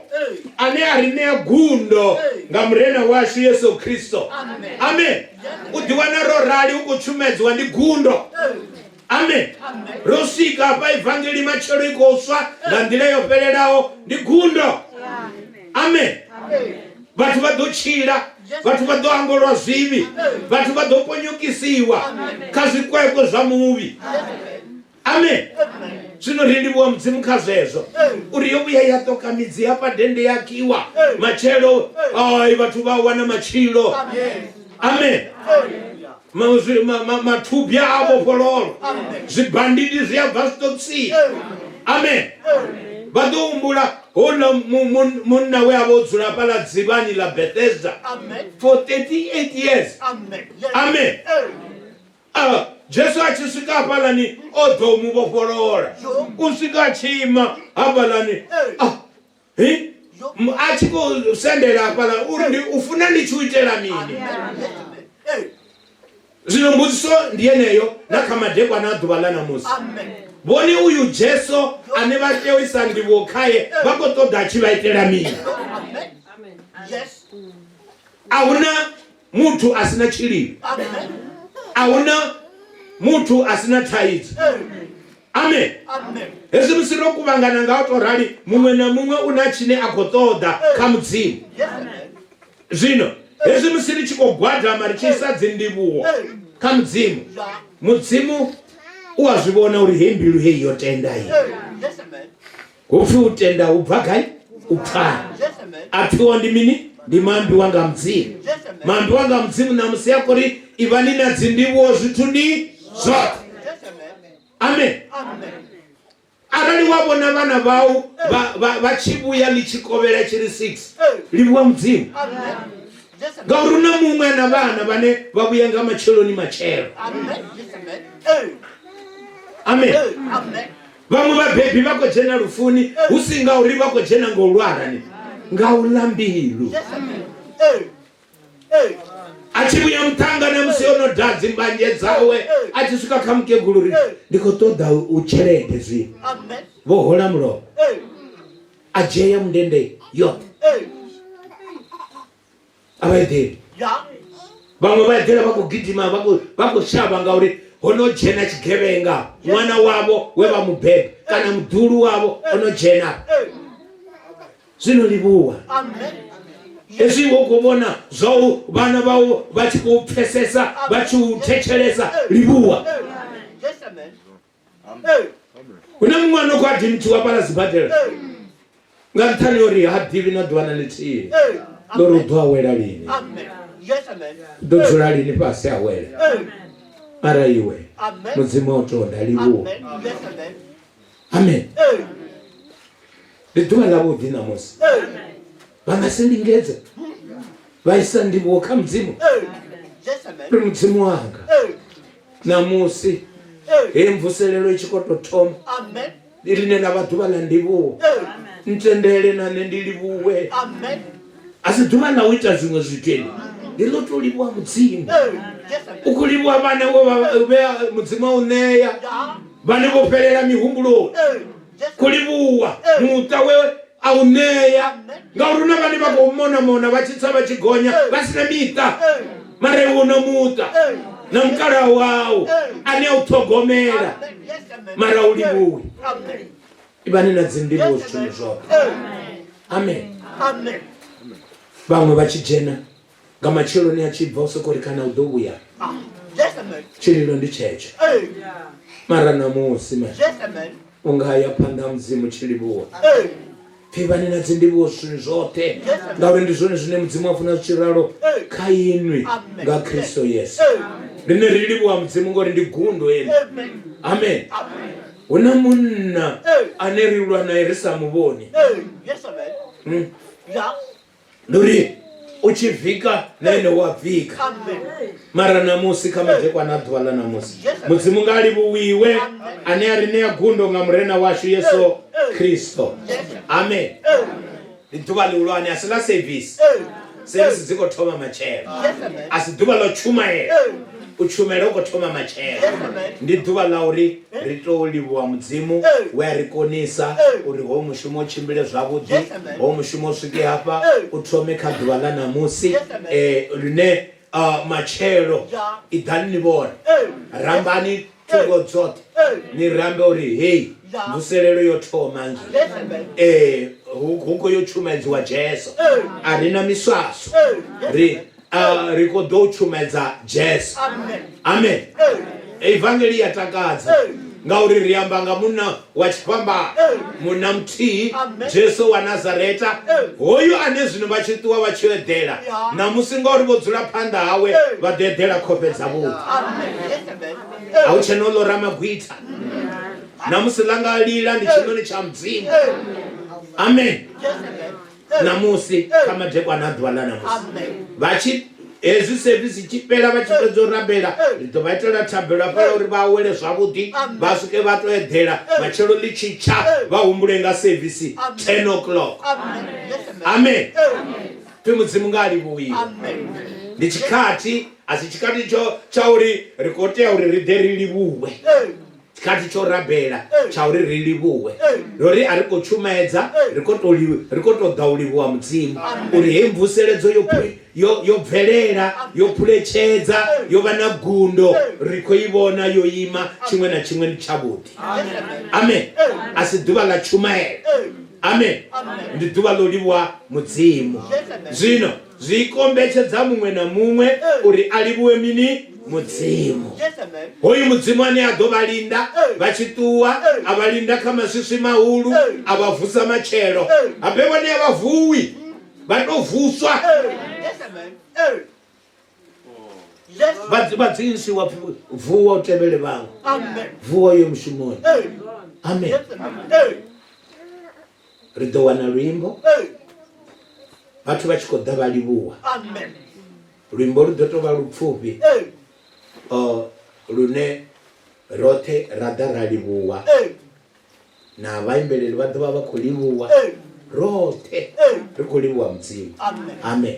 ane a ri ṋea gundo nga murena washu yesu kristo amen u ḓiwana ro rali u khou tshumedziwa ndi gundo amen ro swika hafha ivangeli matshelo i khou swa nga nḓila yo fhelelaho ndi gundo amen vhathu vha ḓo tshila vhathu vha ḓo hangwelwa zwivhi vhathu vha ḓo ponyokisiwa kha zwikwekwe zwa muvhi amen zwino ri livhuwa mudzimu kha zwezwo uri yo vhuya ya ṱoka midzi hafha dennde ya kiwa matshelo ai vhathu vha wana matshilo amen mathubya a vhofhololwa zwibandidi zwi a bva zwiṱokisini amen vha ḓo humbula houḽa munna we a vha o dzula fhaḽa dzivhani ḽa bethesda for 38 years amen Ah, jesu a tshi swika hafhaḽani o ḓo mu vhofholola u swika a tshi ima hafhaḽani ah, hi a tshi khou sendela hafhaḽa uri ndi u funa ndi tshi u itela mini zwino mbudziso ndi yeneyo na kha madekwana a ḓuvha ḽa ṋamusi vhone uyu jesu ane vha tea u isa ndivho khaye vha khou ṱoḓa a tshi vha itela mini a huna muthu a si na tshililo a huna muthu a si na thaidzo amen hezwi musi ro kuvhangana nga u to rali muṅwe na muṅwe u na tshine a khou ṱoḓa kha mudzimu zwino hezwi musi ri tshi khou gwadama ri tshi isa dzindivhuwo kha mudzimu mudzimu u a zwi vhona uri hei mbilu heyi yo tenda iyi Hu pfi u tenda hu bva gai? U pfani. A pfiwa ndi mini? Ndi maambiwa nga Mudzimu. Maambiwa nga Mudzimu ṋamusi a khou ri ivhani na dzindivhuwo zwithuni zwoṱhe. Amen. Arali wa vhona vhana vhau vha tshi vhuya ḽi tshi kovhela tshi ri 6, livhuwa Mudzimu. Ngauri hu na muṅwe na vhana vhane vha vhuya nga matsheloni matshelo. Amen. Vhaṅwe vhabebi vha khou dzhena lufuni hu si ngauri vha khou dzhena nga u lwala ni nga u ḽa mbilu. A tshi vhuya muṱhanga na musi o no da dzimbanje dzawe a tshi swika kha mukegulu ri ndi khou ṱoḓa u tshelede zwino vho hola mulovha a dzhia ya mundende yoṱhe a vha eḓeli vhaṅwe vha eḓela vha khou gidima vha khou shavha ngauri ho no dzhena tshigevhenga ṅwana wavho we vha mu beba kana muḓulu wavho o no dzhena zwino livhuwa hezwi wo khou vhona zwau vhana vhau vha tshi khou pfesesa vha tshi u thetshelesa livhuwa hu na muṅwe ano khou adimitiwa fhaḽa sibadela nga nṱhani uri ha ḓivhi na ḓuvha na ḽithihi ḽo ri u ḓo awela lini u ḓo dzula lini fhasi awela mara iwe mudzimu a u tonda livhuwa amen ndi ḓuvha ḽavhuḓi ṋamusi vha nga si lingedze vha isa ndivhuwo kha mudzimu ri mudzimu wanga ṋamusi he mvuselelo i tshi khou tou thoma ḽine ḽa vha ḓuvha ḽa ndivhuwo ntendele na nṋe ndi livhuwe a si ḓuvha ḽa u ita zwiṅwe zwithu eni ndi ḽo tou livhuwa mudzimu u khou livhuwa vhana vhe mudzimu a u ṋea vhane vho fhelela mihumbuloni khou livhuwa muṱa we a u ṋea ngauri hu na vhane vha khou mona mona vha tshi tsa vha tshi gonya vha si na miṱa mara iwe u na muṱa. Na mukalaha wau ane a u ṱhogomela mara u livhuwi. Ivhani na dzindivhuwo zwithuni zwoṱhe. Amen. Vhaṅwe vha tshi dzhena nga matsheloni a tshi bva u soko ri kana u ḓo vhuya tshililo ndi tshetsho mara ṋamusi ma u nga ya phanḓa ha mudzimu tshi livhuwa pfhi vhani na dzindivhuwo zwithuni zwoṱhe ngauri ndi zwone zwine mudzimu a funa zwi tshi ralo kha inwi nga kristo yesu rine ri livhuwa mudzimu ngori ndi gundo eli amen hu na munna ane ri lwa naye ri sa mu vhoni hmm. Ndi uri u tshi vika na ene u a vika mara ṋamusi kha madekwana a ḓuvha ḽa ṋamusi mudzimu nga a livhuwiwe ane a ri ṋea gundo nga murena washu yesu kristo amen ndi ḓuvha ḽihulwane a si ḽa service service dzi khou thoma matshelo a si ḓuvha ḽa u tshumaela u tshumela u khou thoma matshelo ndi ḓuvha ḽa uri ri tou livhuwa mudzimu we a ri konisa uri hoyu mushumo u tshimbile zwavhuḓi hoyu mushumo u swike hafha u thome kha ḓuvha ḽa ṋamusi um lune matshelo iḓani ni vhone rambani thungo dzoṱhe ni rambe uri hei mvuselelo yo thoma ngi um hu khou yo tshumedziwa jesu a ri na miswaswo ri uh, ri khou ḓo tshumedza jesu amen evangeli ya takadza ngauri ri amba nga munna wa tshifhambano munna muthihi jesu wa nazareta hoyu ane zwino vha tshi ṱuwa vha tshi eḓela ṋamusi ngauri vho dzula phanḓa hawe vha ḓo eḓela khofhe dzavhuḓi a hu tshena o ḽora magwitha ṋamusi ḽa nga lila ndi tshiṋoni tsha mudzimu amen ṋamusi kha madekwana a ḓuvha ḽa ṋamusi vha tshi hezwi sevisi tshi fhela vha tshi fhedza u rabela ri ḓo vha itela thabelo hafhaḽa uri vha awele zwavhuḓi vha swike vha to eḓela matshelo ḽi tshi tsha vha humbule nga sevisi 10 o'clock amen pfi mudzimu nga a livhuwiwe ndi tshikhathi a si tshikhathi tsho tsha uri ri khou tea uri ri ḓe ri livhuwe tshikhathi tsho rabela tsha uri ri livhuwe uri a ri khou tshumaedza ri khou tou ri khou tou ḓa u livhuwa mudzimu uri heyi mvuseledzo yo yo yo bvelela yo phuletshedza yo vha na gundo ri khou i vhona yo ima tshiṅwe na tshiṅwe ndi tshavhuḓi amen a si ḓuvha ḽa tshumaelo amen ndi ḓuvha ḽo livhuwa mudzimu zwino Zwi kombetshedza muṅwe na muṅwe uri a livhuwe mini? Mudzimu. Hoyu Mudzimu ane a ḓo vha linda vha tshi ṱuwa, a vha linda kha maswiswi mahulu, a vha vusa matshelo. Habe vhone a vha vuwi, vha tou vuswa. Vha dziisiwa pfi vuwa u tevhele vhaṅwe, vuwa u ye mushumoni. Amen. Ri ḓo wana luimbo vhathu vha tshi khou ḓa vha livhuwa luimbo lu ḓo tou vha lupfufhi lune roṱhe ra ḓa ra livhuwa na vhaimbeleli vha ḓo vha vha khou livhuwa roṱhe ri khou livhuwa mudzimu amen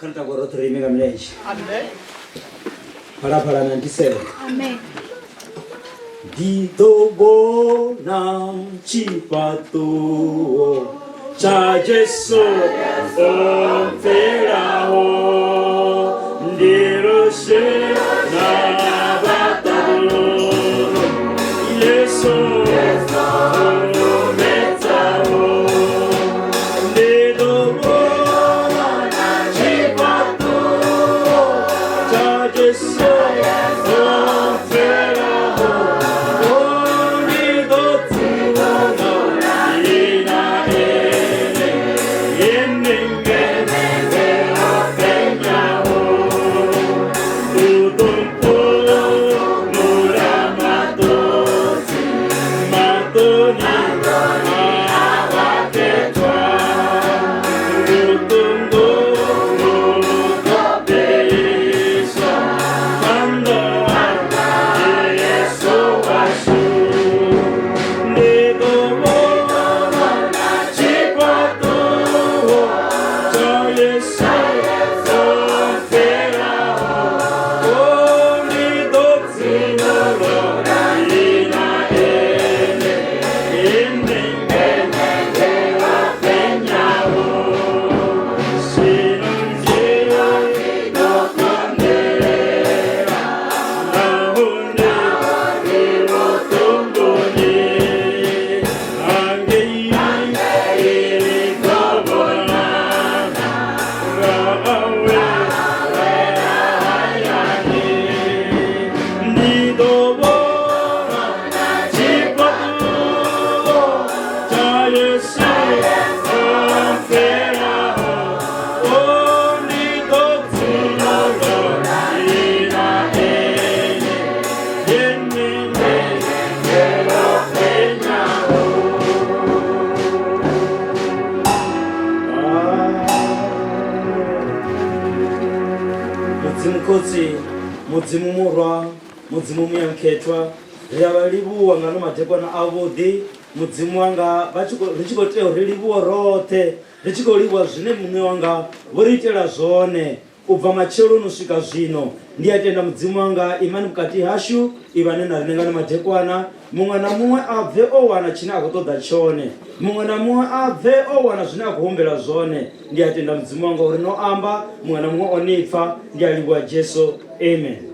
Kha ri takuwe roṱhe ri ime nga milenzhe. Phalaphala 97. Amen. Ndi ḓo vhona tshifhaṱuwo tsha Jesu o mpfelaho ndi loshe na vhaṱaḓulu Yesu Mudzimu Khotsi, Mudzimu Murwa, Mudzimu Muya Mukhethwa, ri a vha livhuwa nga ano madekwana avhuḓi. Mudzimu wanga, vha tshi khou, ri tshi khou tea u ri livhuwa roṱhe, ri tshi khou livhuwa zwine Muṋe wanga vho ri itela zwone u bva matsheloni u swika zwino. Ndi a tenda Mudzimu wanga, imani vhukati hashu, ivhani na riṋe nga ano madekwana. Muṅwe na muṅwe a bve o wana tshine a khou ṱoḓa tshone. Muṅwe na muṅwe a bve o wana zwine a khou humbela zwone. Ndi a tenda Mudzimu wanga uri no amba, muṅwe na muṅwe o ni pfa. Ndi a livhuwa Jesu. Amen.